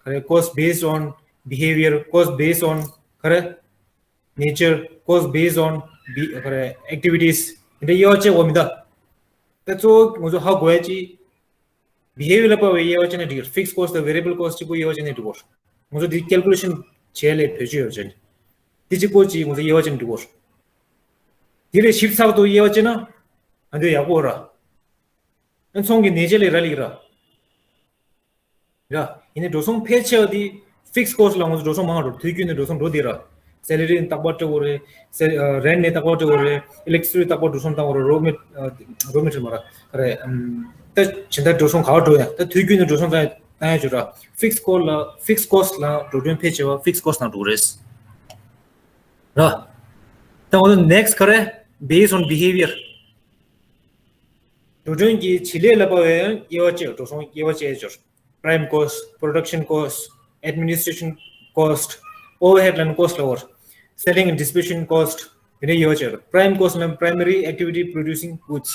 ག་རེ་cost based on behavior, cost based on ག་རེ་nature, cost based on be ག་རེ་activities དེ་འདྲ་དབྱེ་བ་བཅས་འོ་མི་ད། ད་གཙོ་བོ་ང་ཚོ་ཧ་གོ་ཡ་ཅི། behavior ལ་དཔག་པའི་དབྱེ་བ་ཅན་ནི་འགྲིག fixed cost དང་variable cost གཅིག་པོ་དབྱེ་བ་ཅན་ནི་འགྲིག་གོ། ང་ཚོ་འདི་calculation བྱས་ལས་བེད་སྤྱོད་ཡོད་ཅན། འདི་གཅིག་པོ་ཅིག་ང་ཚོ་དབྱེ་བ་ཅན་འགྲིག་གོ། འདི་ལས་ཞིབ་ཚགས་དུ་དབྱེ་བ་ཅན་ན་ཨ་འདི་ཡག་པོ་ར། ཨ་ཚོང་གི་nature ལས་ར་ལིག་ར། ར། ཡིན་ནའི་འགྲོ་སོང་ཕལ་ཆེ་བ་འདི་fixed cost ལ་ང་ཚོ་འགྲོ་སོང་མང་འགྲོ། དུས་རྒྱུན་ནས་འགྲོ་སོང་འགྲོ་འདི་ར། salary ནས་རྟག་པར་སྤྲད་དགོས་རེད། སེ་ཨ་rent ནས་རྟག་པར་སྤྲད་དགོས་རེད། electricity རྟག་པར་འགྲོ་སོང་བཏང་དགོས་རེད། raw mat ཨ་raw material མ་ར་ག་རེད། ཨམ་ད་ཇི་ལྟར་འགྲོ་སོང་ག་བར་འགྲོ་ཡ་ད་དུས་རྒྱུན་ནས་འགྲོ་སོང་བཏང་ཡ་བཏང་ཡ་བྱོས་ར། fixed cost ལ་fixed cost ལ་འགྲོ་གྲོན་ཕལ་ཆེ་བ་fixed cost ནང་འགྲོ་གི་རེད། ར། ད་འོ་ན་next ག་རེ་based on behavior འགྲོ་གྲོན་གྱི་བྱེད་ལས་ལ་དཔག་པའི་དབྱེ་བ་བཅས། འགྲོ་སོང་དབྱེ་བ་བཅས་སྦྱོར། prime cost, production cost, administration cost, overhead ལ་cost ལ་བར། selling and distribution cost དེ་ནས་དབྱེ་བ་བཅས། prime cost ལ་primary activity producing goods,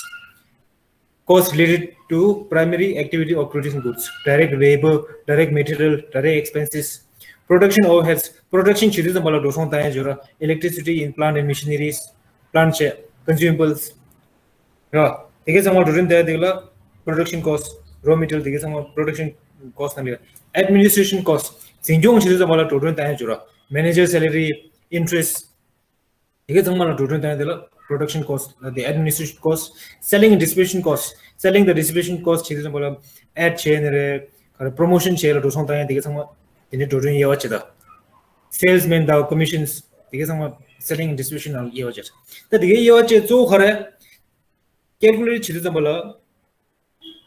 cost related to primary activity of producing goods, direct labor, direct material, direct expenses, production overheads, production བྱེད་དུས་ཙམ་པ་ལ་འགྲོ་སོང་བཏང་ཡ་སྦྱོར། electricity in plant and machineries, plant བྱས། consumables ར། དེ་གའི་ཚང་མ་འགྲོ་གྲོན་དེ་དེ་ལ་production cost, raw material དེ་གའི་ཚང་མ་production cost ནང་ལ། administration cost འཛིན་སྐྱོང་བྱེད་དུས་ཙམ་པ་ལ་འགྲོ་གྲོན་བཏང་ཡ་སྦྱོར། manager salary, interest དེ་གའི་ཚང་མ་ལ་འགྲོ་གྲོན་བཏང་ཡ་དེ་ལ་production cost ལ་དེ། administration cost, selling and distribution cost, selling the distribution cost བྱེད་དུས་ཙམ་པ་ལ་ad བྱས་ནི་རེད། ག་རེ་promotion བྱས་ལ་འགྲོ་སོང་བཏང་ཡ་དེ་གའི་ཚང་མ་དེ་ནས་འགྲོ་གྲོན་དབྱེ་བ་བཅས་ད། salesman དང་commissions དེ་གའི་ཚང་མ་selling and distribution ནང་དབྱེ་བ་བཅས། ད་དེ་གའི་དབྱེ་བ་བཅས་གཙོ་བོ་ག་རེ། calculate བྱེད་དུས་ཙམ་པ་ལ་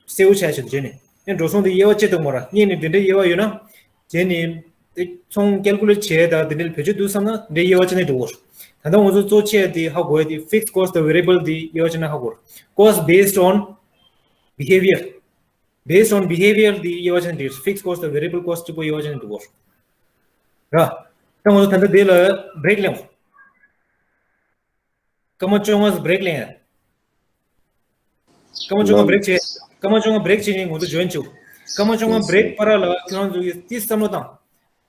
གསལ་པོ་ཆགས་ཆེད་དུ་བྱས་ནས་ཨེ་འགྲོ་སོང་དེ་དབྱེ་བ་བཅས་གཏོང་མ་ར། གཉིས་ནས་དེ་འདྲའི་དབྱེ་བ་ཡོད་ན་བྱས་ནས་དེ་ཚོང་calculate བྱས་ད་དེ་འདྲའི་བེད་སྤྱོད་དུ་བསམ་ན་དེ་འདྲའི་དབྱེ་བ་བཅས་ནས་འགྲོ་གོ། ད་ལྟ་ང་ཚོ་གཙོ་ཆེ་དེ་ཧ་གོ་ཡ་དེ་fixed cost དང་variable དེ་དབྱེ་བ་བཅས་ན་ཧ་གོ། cost based on behavior, based on behavior དེ་དབྱེ་བ་བཅས་ནས་འགྲོ། fixed cost དང་variable cost གཅིག་པོ་དབྱེ་བ་བཅས་ནས་འགྲོ་གོ་ར། ད་ང་ཚོ་ད་ལྟ་དེ་ལ་break ལེན། སྐར་མ་བཅོ་ལྔ་break ལེན། སྐར་མ་བཅོ་ལྔ་break བྱས། སྐར་མ་བཅོ་ལྔ་break བྱས་ནས་ང་ཚོ་join བྱུང་། སྐར་མ་བཅོ་ལྔ་break བར་ལ་ཁྱོད་རང་ཚོ་གིས་ཏིས་བསམ་བློ་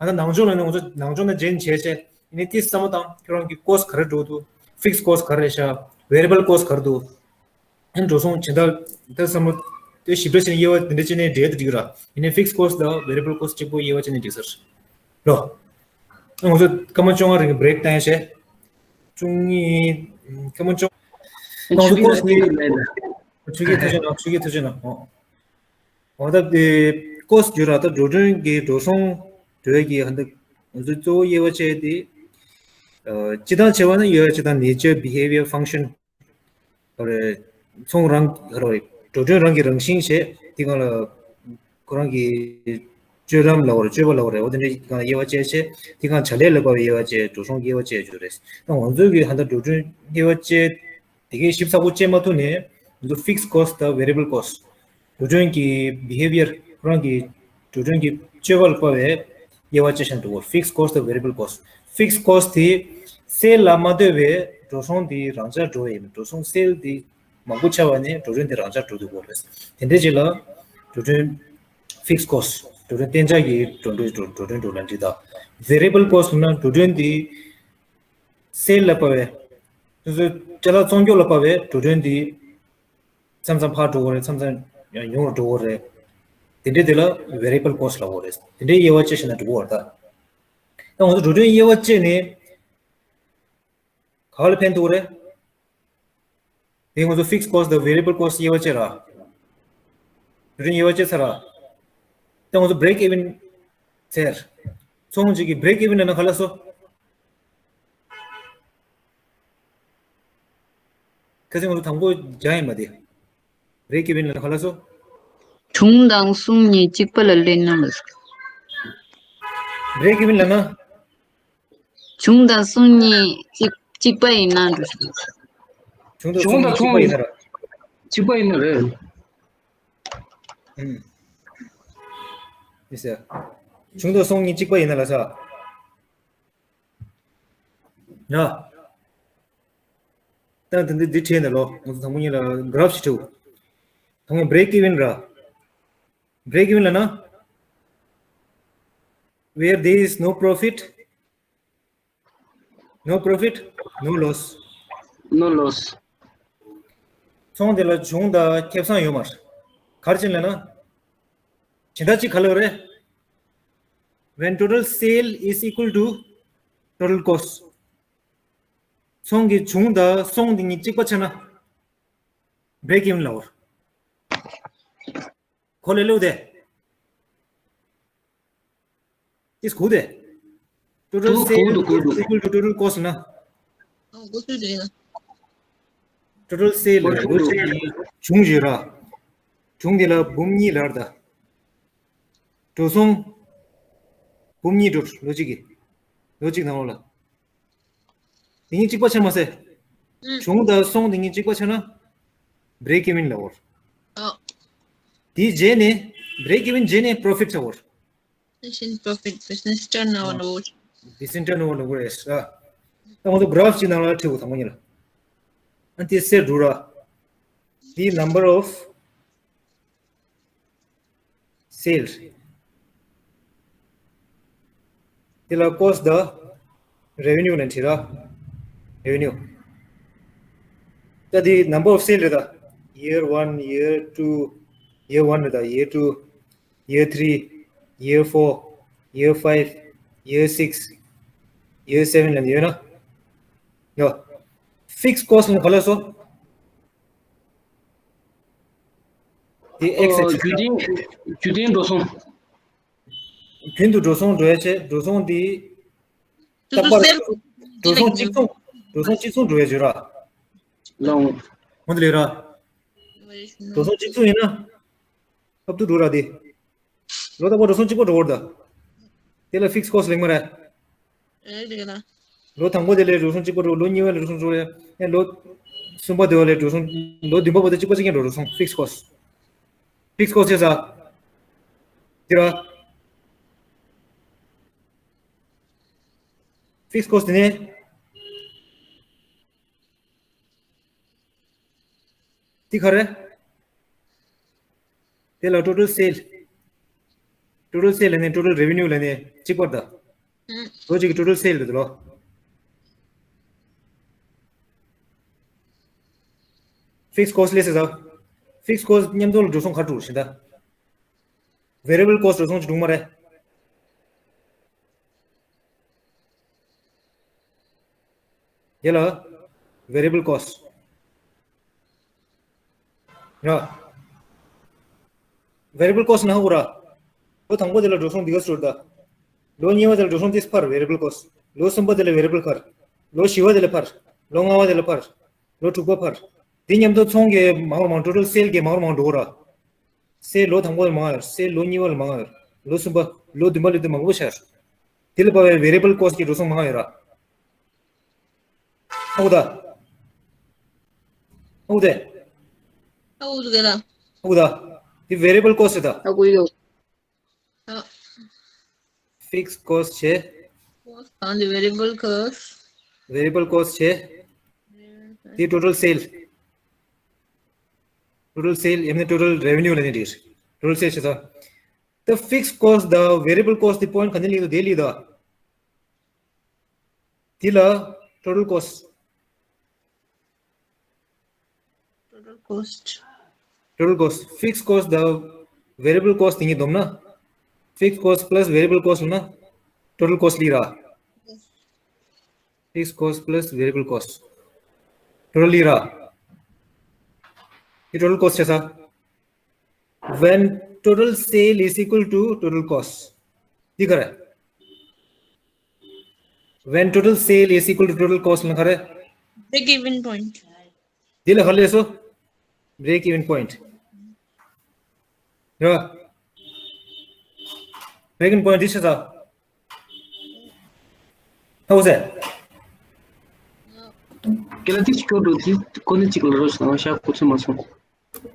བཏང་། ང་ཚོ་ནང་སྦྱོང་ལ་ནི་ང་ཚོ་ནང་སྦྱོང་ནས་join བྱས་བྱས་ནས་ཏིས་བསམ་བློ་བཏང་། ཁྱོད་རང་གི་cost ག་རེ་འགྲོ་འདུག fixed cost ག་རེ་རེད་ཤག variable cost ག་རེ་འདུག་ཨ་འགྲོ་སོང་ཇི་ལྟར་ད་བསམ་བློ་དེ་ཞིབ་ཕྲ་བྱས་ནས་དབྱེ་བ་འདི་འདྲ་བྱས་ནས་འགྲེལ་དུ་འགྲིག་ར། ཡིན་ནའི་fixed cost དང་variable cost གཅིག་པོ་དབྱེ་བ་བྱས་ནས་འགྲིག་ཟེར། ལོ། ང་ཚོ་སྐར་མ་བཅོ་ལྔ་རིང་break བཏང་ཡ་བྱས། བཅུ་གཉིས། སྐར་མ་བཅོ། ང་ཚོ་cost ནི། ཆུ་གི་ཐུགས་རྗེ་གནང་། ཆུ་གི་ཐུགས་རྗེ་གནང་། འོ། འོ་ད་དེ་cost བརྗོད་ར། ད་འགྲོ་གྲོན་གྱི་འགྲོ་སོང་བརྗོད་ཀྱི་ཧ་འདི་ང་ཚོ་གཙོ་བོ་དབྱེ་བ་བྱས་ཏེ། སྤྱི་བཏང་བྱས་པ་ན་ཡོད། སྤྱི་བཏང་nature, behavior, function རེད། ཚོང་རང་རེད། འགྲོ་གྲོན་རང་གི་རང་བཞིན་བྱས་དེ་གང་ལ་ཁོ་རང་གི་སྤྱོད་ལམ་ལ་བར་སྤྱོད་པ་ལ་བར་རེད། འོ་དེ་འདྲའི་གང་ལ་དབྱེ་བ་བཅས་བྱས་དེ་གང་བྱ་ལས་ལ་དཔག་པའི་དབྱེ་བ་བཅས་འགྲོ་སོང་དབྱེ་བ་བཅས་བརྗོད་རེད། ད་ང་ཚོའི་གི་ཧ་ད་འགྲོ་གྲོན་དབྱེ་བ་བཅས་དེ་གའི་ཞིབ་ཚགས་པོ་བཅས་མ་ཐུབ་ནས་ང་ཚོ་fixed cost དང་variable cost འགྲོ་གྲོན་གྱི་behavior ཁོ་རང་གི་འགྲོ་གྲོན་གྱི་སྤྱོད་པ་ལ་དཔག་པའི་དབྱེ་བ་ཅི་ཞིག་འདུག fixed cost དང་variable cost fixed cost དེ་sale ལ་མ་ལྟོས་པའི་འགྲོ་སོང་དེ་རང་འཇགས་འགྲོ་བ་ཡིན། འགྲོ་སོང་sale དེ་མང་པོ་ཆགས་པ་ནས་འགྲོ་གྲོན་དེ་རང་འཇགས་འགྲོ་འདུག་གོ་རེད། དེ་འདྲའི་ཅིག་ལ་འགྲོ་གྲོན་fixed cost འགྲོ་གྲོན་གཏན་འཇགས་ཀྱི་འགྲོ་གྲོན་འགྲོ་གྲོན་འགྲོ་ལ་འགྲིག་ད། variable cost ལབ་ན་འགྲོ་གྲོན་དེ་sale ལ་དཔག་པའི་དེ་ཚོ་ཅ་ལག་བཙོང་སྐྱོག་ལ་དཔག་པའི་འགྲོ་གྲོན་དེ་མཚམས་མཚམས་འཕར་འགྲོ་གི་རེད། མཚམས་མཚམས་ཉུང་རུ་འགྲོ་གི་རེད། དེ་འདྲའི་དེ་ལ་variable cost ལབ་ཀྱི་རེད། དེ་འདྲའི་དབྱེ་བ་ཅི་ཞིག་ན་འགྲོ་གི་རེད་ད། ད་ང་ཚོ་འགྲོ་གྲོན་དབྱེ་བ་བཅས་ནས་ག་བ་ལ་ཕན་ཐོགས་རེད། དེ་ང་ཚོ་fixed cost དང་variable cost དབྱེ་བ་བཅས་ར། རིན་ཡོད་པ་ཅེས་ཚར་ར། ད་ང་ཚོ་break even ཚར། ཚོང་གཅིག་གི་break even ལབ་ན་ག་ལ་སོ། ཁ་སང་ང་ཚོ་དང་པོ་སྦྱང་ཡིན་པ་དེ། break even ལབ་ན་ག་ལ་སོ། གྱོང་དང་སོང་གཉིས་གཅིག་པ་ལ་སླེབས་ན་ལ་སོ། break even ལབ་ན། གྱོང་དང་སོང་གཉིས་གཅིག་གཅིག་པ་ཡིན་ན་འགྲོ་ཞིག་གྱོང་དང་སོང་གཉིས་གཅིག་པ་ཡིན་ན་ར། གཅིག་པ་ཡིན་ན་རེད། ཨུམ། ཡིན་ཟེར། གྱོང་དང་སོང་གཉིས་གཅིག་པ་ཡིན་ན་ལ་ས། ཡ། ད་དེ་འདི་འདི་བྲིས་ནས་ལོ། ང་ཚོ་དང་པོ་ཉིད་ལ་graph ཞིག་བྲིའོ། དང་པོ་break even ར། break even ལབ་ན། where there is no profit, no profit, no loss. No loss. ཚོང་དེ་ལ་གྱོང་དང་ཁེ་བཟང་ཡོད་མ་རེད། ག་རེ་བྱས་ལབ་ན། གཞན་དག་ཅིག་ག་ལ་རེད། When total sale is equal to total cost. ཚོང་གི་གྱོང་དང་སོང་དེ་གཉིས་གཅིག་པ་ཆགས་ན། break even ལབ་པ་རེད། གོ་ལེ་ལེའོ་དེ། ཏིས་གོ་དེ། total འདུག་སེལ་འདུག་འདུག equal to total cost ན། ཨ་གོ་ཚོད་རེད་ན། total sale འདུག་འདུག་གྱོང་ཡོད་ར། གྱོང་དེ་ལ་འབུམ་གཉིས་ལབ་ར་ད། འགྲོ་སོང་། འབུམ་གཉིས་འགྲོ་ལོ་གཅིག་གི། ལོ་གཅིག་ནང་ལོགས་ལ། དེ་གཉིས་གཅིག་པ་ཆགས་མ་ཟད། ཨུམ། གྱོང་དང་སོང་དེ་གཉིས་གཅིག་པ་ཆགས་ན། break even ལབ་པ་རེད། ཨོ། དེའི་རྗེས་ནས། break even རྗེས་ནས་profit ཆགས་པ་རེད། Business profit, business turnover ལབ་པ་རེད། business turnover ལབ་པ་རེད་ཤག་ད་ང་ཚོ་graph གཅིག་ནང་ལ་བྲིའོ་དང་པོ་ཉིད་ལ། ཨ་དེ་གསལ་འགྲོ་ར། དེའི་number of sale རེད། དེ་ལ་cost དང་revenue ལབ་བྲིས་ར། revenue ད་དེ་number of sale རེད་ད། year one, year two, year one རེད་ད། year two, year three, year four, year five, year six, year seven ལབ་ཡོད་ན། ཡ། fixed cost ལབ་ག་ལ་སོ། དེ་ཨེག་སི་ཨེག་སི། རྒྱུན་ལྡན་རྒྱུན་ལྡན་འགྲོ་སོང་། རྒྱུན་དུ་འགྲོ་སོང་འགྲོ་ཡ་བྱས། འགྲོ་སོང་དེ། རྟག་པར། འགྲོ་སོང་གཅིག་མཚུངས། འགྲོ་སོང་གཅིག་མཚུངས་འགྲོ་ཡ་བྱོས་ར། ལོང་། ཧོན་དེ་ལས་ར། འགྲོ་སོང་གཅིག་མཚུངས་ཡིན་ན། ཧབ་ཏུ་འགྲོ་ར་དེ། ལོ་རྟག་པར་འགྲོ་སོང་གཅིག་པ་འགྲོ་བར་ད། དེ་ལ་fixed cost ལེགས་མ་རེད། ཨེ་དེ་ག་ལ། ལོ་དང་པོ་དེ་ལས་འགྲོ་སོང་གཅིག་པ་འགྲོ། ལོ་གཉིས་པ་ལས་འགྲོ་སོང་འགྲོ་རེད། ཨེ་ལོ་གསུམ་པ་དེ་བ་ལས་འགྲོ་སོང་། ལོ་བདུན་པ་བར་དུ་གཅིག་པ་གཅིག་རྐྱང་འགྲོ་སོང་fixed cost། fixed cost བྱས་ས། དེ་ར། fixed cost དེ་ནས། དེ་ག་རེ། དེ་ལ་total sale། total sale ལབ་ནས་total revenue ལབ་ནས་གཅིག་པར་ད། ཨུམ། ལོ་གཅིག་གི་total sale རེད་ལོ། fixed cost ལས་ཟེར་ད། fixed cost མཉམ་དུ་ལ་འགྲོ་སོང་ག་རེ་འགྲོ་ཤེས་ད། variable cost འགྲོ་སོང་གཅིག་འགྲོ་མ་རེད། དེ་ལ་variable cost ཡ། variable cost ན་ཧ་གོ་ར། ལོ་དང་པོ་དེ་ལ་འགྲོ་སོང་འདི་ག་ཟེར་ད། ལོ་གཉིས་པ་དེ་ལ་འགྲོ་སོང་དེ་འཕར་variable cost། ལོ་གསུམ་པ་དེ་ལ་variable འཕར། ལོ་བཞི་པ་དེ་ལ་འཕར། ལོ་ལྔ་པ་དེ་ལ་འཕར། ལོ་དྲུག་པ་འཕར། འདི་མཉམ་དུ་ཚོང་གི་མང་རུ་མང་total sale གི་མང་རུ་མང་འགྲོ་གོ་ར། སེལ་ལོ་དང་པོ་ལ་མང་ཡོད། སེལ་ལོ་གཉིས་པ་ལ་མང་ཡོད། ལོ་གསུམ་པ། ལོ་བདུན་པ་ལ་དེ་མང་པོ་ཆགས་ཡོད། དེ་ལ་དཔག་པའི་variable cost གི་འགྲོ་སོང་མང་ཡོད་ར། ཨ་ཁུ་ད། ཨ་ཁུ་དེ། ཨ་ཁུ་དེ་ལ། ཨ་ཁུ་ད། དེ་variable cost ད། ཨ་ཁུ་ཡོད། ཨ། fixed cost བྱས། cost དང་དེ་variable cost། variable cost བྱས། དེ་total sale། total sale ཡང་ན་total revenue ལ་ནི་འདྲིར། total sale བྱེད་ས། The fixed cost དང་variable cost དེ་point ག་ནས་ལེན་དུ་དེ་ལེན་དུ། དེ་ལ་total cost། total cost total cost fixed cost དང་variable cost དེ་གཉིས་བསྡོམས་ན། fixed cost plus variable cost ལ་ན། total cost ལི་ར། fixed cost plus variable cost total ལི་ར། དེ་total cost བྱེད་ས། When total sale is equal to total cost. འདི་ག་རེ། When total sale is equal to total cost ལ་ག་རེ། Break even point. འདི་ལ་ག་ལས་སོ། Break even point. ཡ། Break even point འདི་ཆ་ཚང་། ཧ་གོ་སོང་། ཀེ་ལ་ཏི་ཅི་ཀོ་འགྲོ་དེ་ཁོ་ནི་གཅིག་ལ་རོ་སོང་ཤ་ཁོ་ཚོ་མ་སོང་།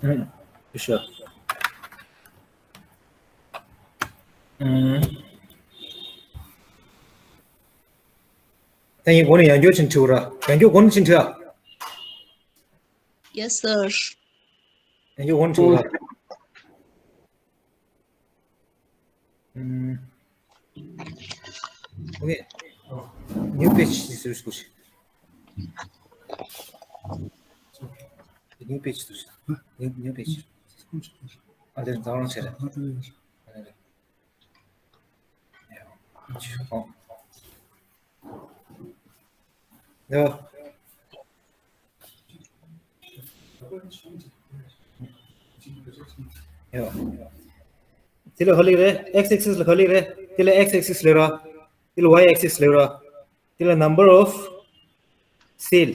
ཨུམ། ཤ། ཨུམ། ད་ཡིན་གོ་ནི་ཡང་འགྱོ་ཆེན་ཁྲིའུ་ར། ཡང་འགྱོ་གོ་ནི་ཆེན་ཁྲིའུ་ར། Yes, sir. ཡང་འགྱོ་གོ་ནི་ཁྲིའུ་ར། ཨུམ། Okay. New page is used. New page is used. New, new page. ཨ་དེ་ད་རང་བྱས་རེད། ཨ་དེ་རེད། ཡ། ཨོ། ཡ། ཡ། དེ་ལ་ག་ལེགས་རེད། X axis ལ་ག་ལེགས་རེད། དེ་ལ་X axis ལེགས་ར། དེ་ལ་Y axis ལེགས་ར། དེ་ལ་number of sale,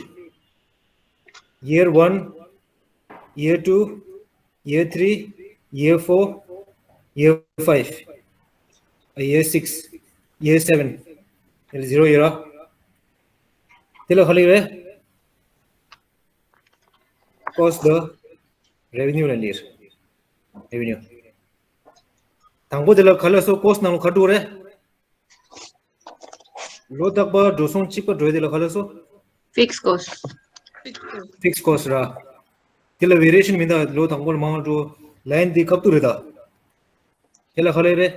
year one, year two, year three, year four, year five, year six, year seven. དེ་ལ་zero ཡོད་ར། དེ་ལ་ག་ལེགས་རེད། Cost དང་revenue ལ་ལེགས། Revenue དང་པོ་དེ་ལ་ག་ལེགས་སོ། Cost ནང་ལ་ག་འགྲོ་རེད། ལོ་རྟག་པར་འགྲོ་སོང་གཅིག་པ་འགྲོ་ཡ་དེ་ལ་ག་ལེགས་སོ། Fixed cost. Fixed cost ར། དེ་ལ་variation མི་འདུག་ལོ་དང་པོ་ལ་མང་འགྲོ། Line འདི་ཁ་ཐུག་རེད་ད། དེ་ལ་ག་ལེགས་རེད།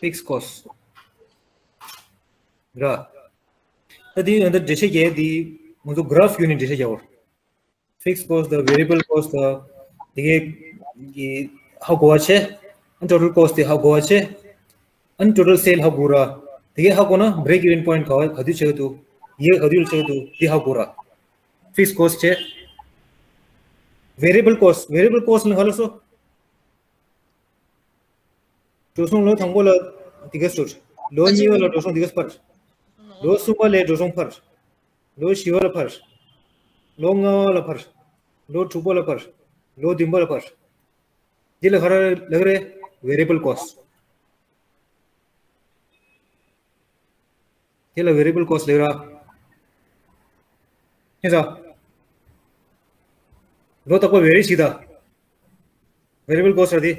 Fixed cost ར། ད་དེ་ཡང་ད་འགྲེལ་བཤད་རྒྱག་དེ་ང་ཚོ་graph བརྒྱུད་ནས་འགྲེལ་བཤད་རྒྱག་དགོས། Fixed cost དང་variable cost དང་དེ་གའི་གི་ཧ་གོ་བ་བྱས། ཨ་total cost དེ་ཧ་གོ་བ་བྱས། ཨ་total sale ཧ་གོ་ར། དེ་གའི་ཧ་གོ་ན་break even point ག་བ་ག་དུས་ཆགས་འདུག year ག་དུས་ལ་ཆགས་འདུག་དེ་ཧ་གོ་ར། Fixed cost བྱས། Variable cost, variable cost ནི་ག་ལ་སོ། འགྲོ་སོང་ལོ་དང་པོ་ལ་དེ་ག་ཟུར། ལོ་གཉིས་པ་ལ་འགྲོ་སོང་དེ་ག་འཕར། ལོ་གསུམ་པ་ལ་འགྲོ་སོང་འཕར། ལོ་བཞི་པ་ལ་འཕར། ལོ་ལྔ་པ་ལ་འཕར། ལོ་དྲུག་པ་ལ་འཕར། ལོ་བདུན་པ་ལ་འཕར། འདི་ལ་ག་རེ་ལབ་རེད། Variable cost. དེ་ལ་variable cost ལབ་ར། ཁྱེད་ཚོ། ལོ་རྟག་པར་vary བྱེད་ད། Variable cost ར་དེ།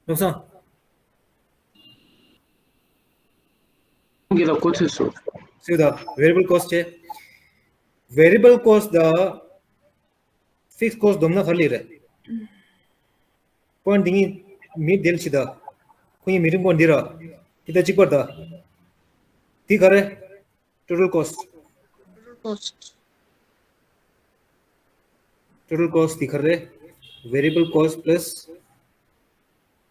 ལོག་སོང་། ཁྱེད་ལ་གོ་ཚོད་སོ། སུ་ད་variable cost བྱས། Variable cost ད། Fixed cost བསྡོམས་ན་ག་རེ་ལེགས་རེད། Point འདི་གཉིས་མི་དེ་ལ་ཕྱི་ད། ཁོ་གཉིས་meeting point འདི་ར། འདི་ད་གཅིག་པར་ད། འདི་ག་རེ། Total cost. Total cost. Total cost འདི་ག་རེ། Variable cost plus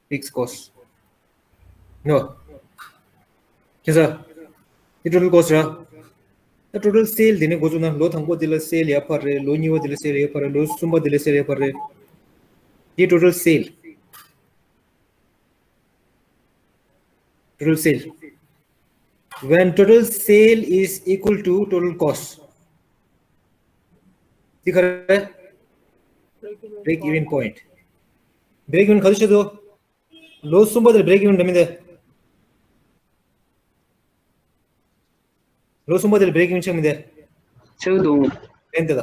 fixed cost. No. ཁྱེད་ཚོ། འདི་total cost ར། ད་total sale འདི་ནས་འགོ་བཙུགས་ན་ལོ་དང་པོ་འདི་ལ་sale ཡར་འཕར་རེད། ལོ་གཉིས་པ་འདི་ལ་sale ཡར་འཕར་རེད། ལོ་གསུམ་པ་འདི་ལ་sale ཡར་འཕར་རེད། འདི་total sale. Total sale. When total sale is equal to total cost. འདི་ག་རེ། Break even point. Break even ག་དུས་ཆགས་འདུག་ལོ་གསུམ་པ་དེར་break even འདྲ་མི་འདུག་ལོ་གསུམ་པ་དེར་break even ཆགས་མི་འདུག་ཆགས་འདུག་ལན་དེ་ལ།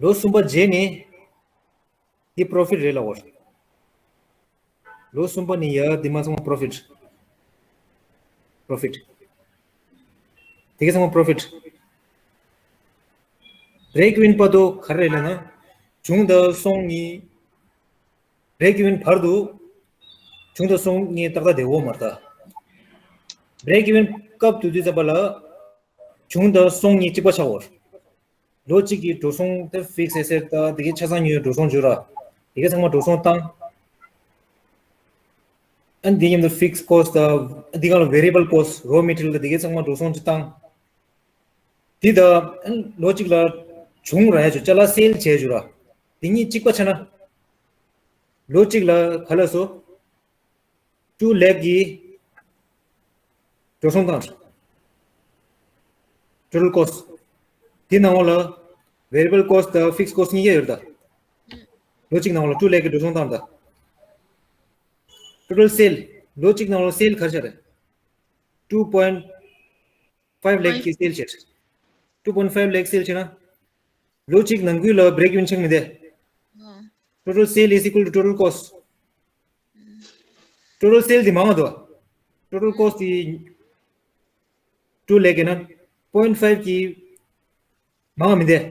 ལོ་གསུམ་པ་རྗེས་ནས་འདི་profit རེད་ལབ་དགོས། ལོ་གསུམ་པ་ནས་ཡར་འདི་མ་ཚང་མ་profit. Profit. དེ་ག་ཚང་མ་profit. Break even བར་དུ་ག་རེ་རེད་ལབ་ན། བྱུང་དང་སོང་གཉིས། Break even བར་དུ་བྱུང་དང་སོང་གཉིས་ཏག་ཏག་བསྡད་ཡོད་མ་རེད་ད། Break even སྐབས་དེ་དུས་ཙམ་པ་ལ་བྱུང་དང་སོང་གཉིས་གཅིག་པ་ཆགས་ཡོད། ལོ་གཅིག་གི་འགྲོ་སོང་དེ་fixed asset ད་དེ་གའི་ཆ་ཚང་ཉོས་འགྲོ་སོང་བརྗོད་ར། དེ་གའི་ཚང་མ་འགྲོ་སོང་བཏང་། ཨ་ནི་དེ་མཉམ་དུ་fixed cost ད་འདི་ག་ལ་variable cost raw material ད་དེ་གའི་ཚང་མ་འགྲོ་སོང་ཅིག་བཏང་། དེ་ད་ཨ་ནི་ལོ་གཅིག་ལ་བྱུང་ར་ཡ་ཆོ་ཅ་ལག་sale བྱས་བརྗོད་ར། དེ་གཉིས་གཅིག་པ་ཆགས་ན། ལོ་གཅིག་ལ་ག་ལ་སོ། two lakh གི་འགྲོ་སོང་བཏང་། total cost དེ་ནང་ལ་variable cost དང་fixed cost གཉིས་ཀ་ཡོད་རེད་ད། ལོ་གཅིག་ནང་ལ་two lakh གི་འགྲོ་སོང་བཏང་ད། total sale ལོ་གཅིག་ནང་ལ་sale ག་རེ་ཆགས་རེད། two point five lakh གི་sale བྱས། two point five lakh sale བྱས་ན། ལོ་གཅིག་ནང་ཁུལ་ལ་break even ཆགས་མི་འདུག total sale is equal to total cost. total sale དེ་མང་བ་འདུག total cost དེ་two lakh ཡིན་ན་point five གི་མང་བ་མི་འདུག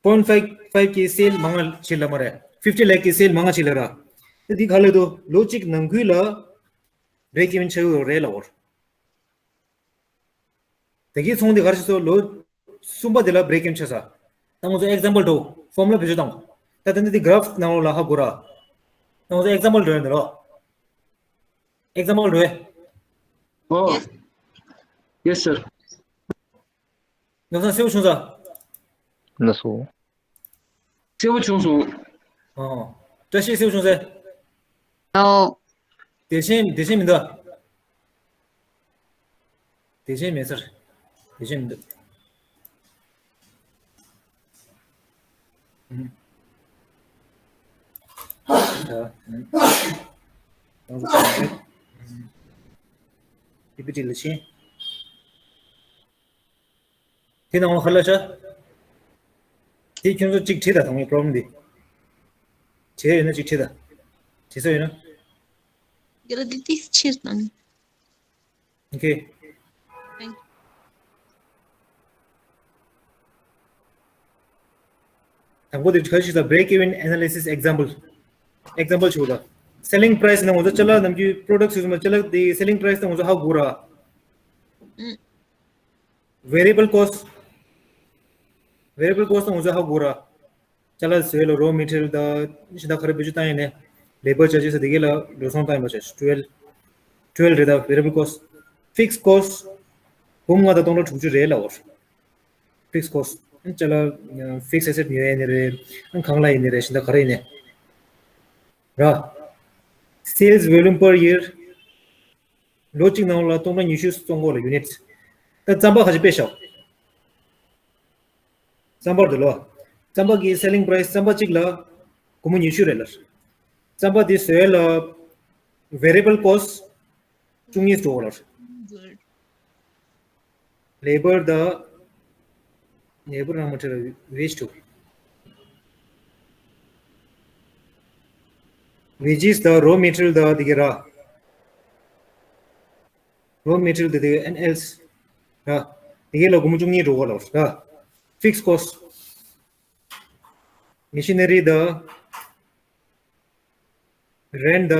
point five five གི་sale མང་བ་བྱེད་ལ་མ་རེད། fifty lakh གི་sale མང་བ་བྱེད་ལ་ར། དེ་དེ་ག་ལ་འདུག་ལོ་གཅིག་ནང་ཁུལ་ལ་break even ཆགས་ཡོད་རེད་ལབ་པ་རེད། དེ་གའི་ཚོང་འདི་ག་རེ་བྱས་སོང་། ལོ་གསུམ་པ་དེ་ལ་break even ཆགས་ས། ད་ང་ཚོ་example འགྲོ། formula བེད་སྤྱོད་བཏང་། ད་དེ་འདི་འདི་graph ནང་ལོགས་ལ་ཧ་གོ་ར། ད་ང་ཚོ་example འགྲོ་ཡོད་འདི་ལོ། example འགྲོ་ཡོད། Oh, yes, sir. ང་ཚོ་གསལ་པོ་བྱུང་ས། ལགས་སོ། གསལ་པོ་བྱུང་སོང་། ཨོ། བཀྲ་ཤིས་གསལ་པོ་བྱུང་ས། ཨོ། དེ་བཞིན་དེ་བཞིན་མི་འདུག་དེ་བཞིན་མེད་ས་རེད། དེ་བཞིན་མི་འདུག་ཨུམ། ད་ཨུམ། ང་ཚོ་གང་རེད། ཨུམ། པི་པི་ཊི་ལ་ཕྱིན། དེ་ནང་ལ་ཧ་ལ་ཤ། དེ་ཁྱོད་ཚོ་གཅིག་བྲིས་དང་དང་པོའི་problem འདི། བྲིས་ཡོད་ན་གཅིག་བྲིས་དང་། བྲིས་ས་ཡོད་ན། དེ་ལ་འདི་ཏིག་ཕྱིར་དང་། Okay. Thank you. དང་པོ་དེ་ག་ཞིག་ད་break even analysis example. example ཞུ་ད། selling price ནང་ང་ཚོ་ཅ་ལག་ནམ་རྒྱུན་product ཞུ་མ་ཅ་ལག་དེ་selling price ནང་ང་ཚོ་ཧ་གོ་ར། ཨུམ། variable cost. variable cost ནང་ང་ཚོ་ཧ་གོ་ར། ཅ་ལག་བཟོས་ལ་raw material ད་ཤིང་ད་ག་རེ་བེད་སྤྱོད་བཏང་ཡིན་ནས་labour charges དེ་གས་ལ་འགྲོ་སོང་བཏང་ཡིན་པ་བྱས་twelve twelve རེད་ད། variable cost. fixed cost འབུམ་ལྔ་དང་སྟོང་ཕྲག་དྲུག་ཅུ་རེད་ལབ་པ་རེད། fixed cost ཅ་ལག་fixed asset ཉོ་ཡ་ཡིན་ནི་རེད། གང་ལ་ཡིན་ནི་རེད། ཤིང་ད་ག་རེ་ཡིན་ནི་ར། sales volume per year ལོ་གཅིག་ནང་ལ་སྟོང་ཕྲག་ཉི་ཤུ་བཙོང་གོ་ལ་units. ད་རྩམ་པ་ཁ་ཅིག་དཔེ་བཞག་རྩམ་པ་འདི་ལོ། རྩམ་པ་གི་selling price རྩམ་པ་གཅིག་ལ་སྒོར་མོ་ཉི་ཤུ་རེད་ལ། རྩམ་པ་འདི་བཟོས་ལ་variable cost བཅུ་གཉིས་འགྲོ་བ་ལ། labour ད་labour རང་མ་ཁྲེལ་wage དུ། wages ད་raw material ད་དེ་ག་ར། raw material དེ་དེ་and else ར། དེ་ག་ལ་སྒོར་མོ་བཅུ་གཉིས་འགྲོ་བ་ལ་ར། fixed cost machinery ད་rent ད།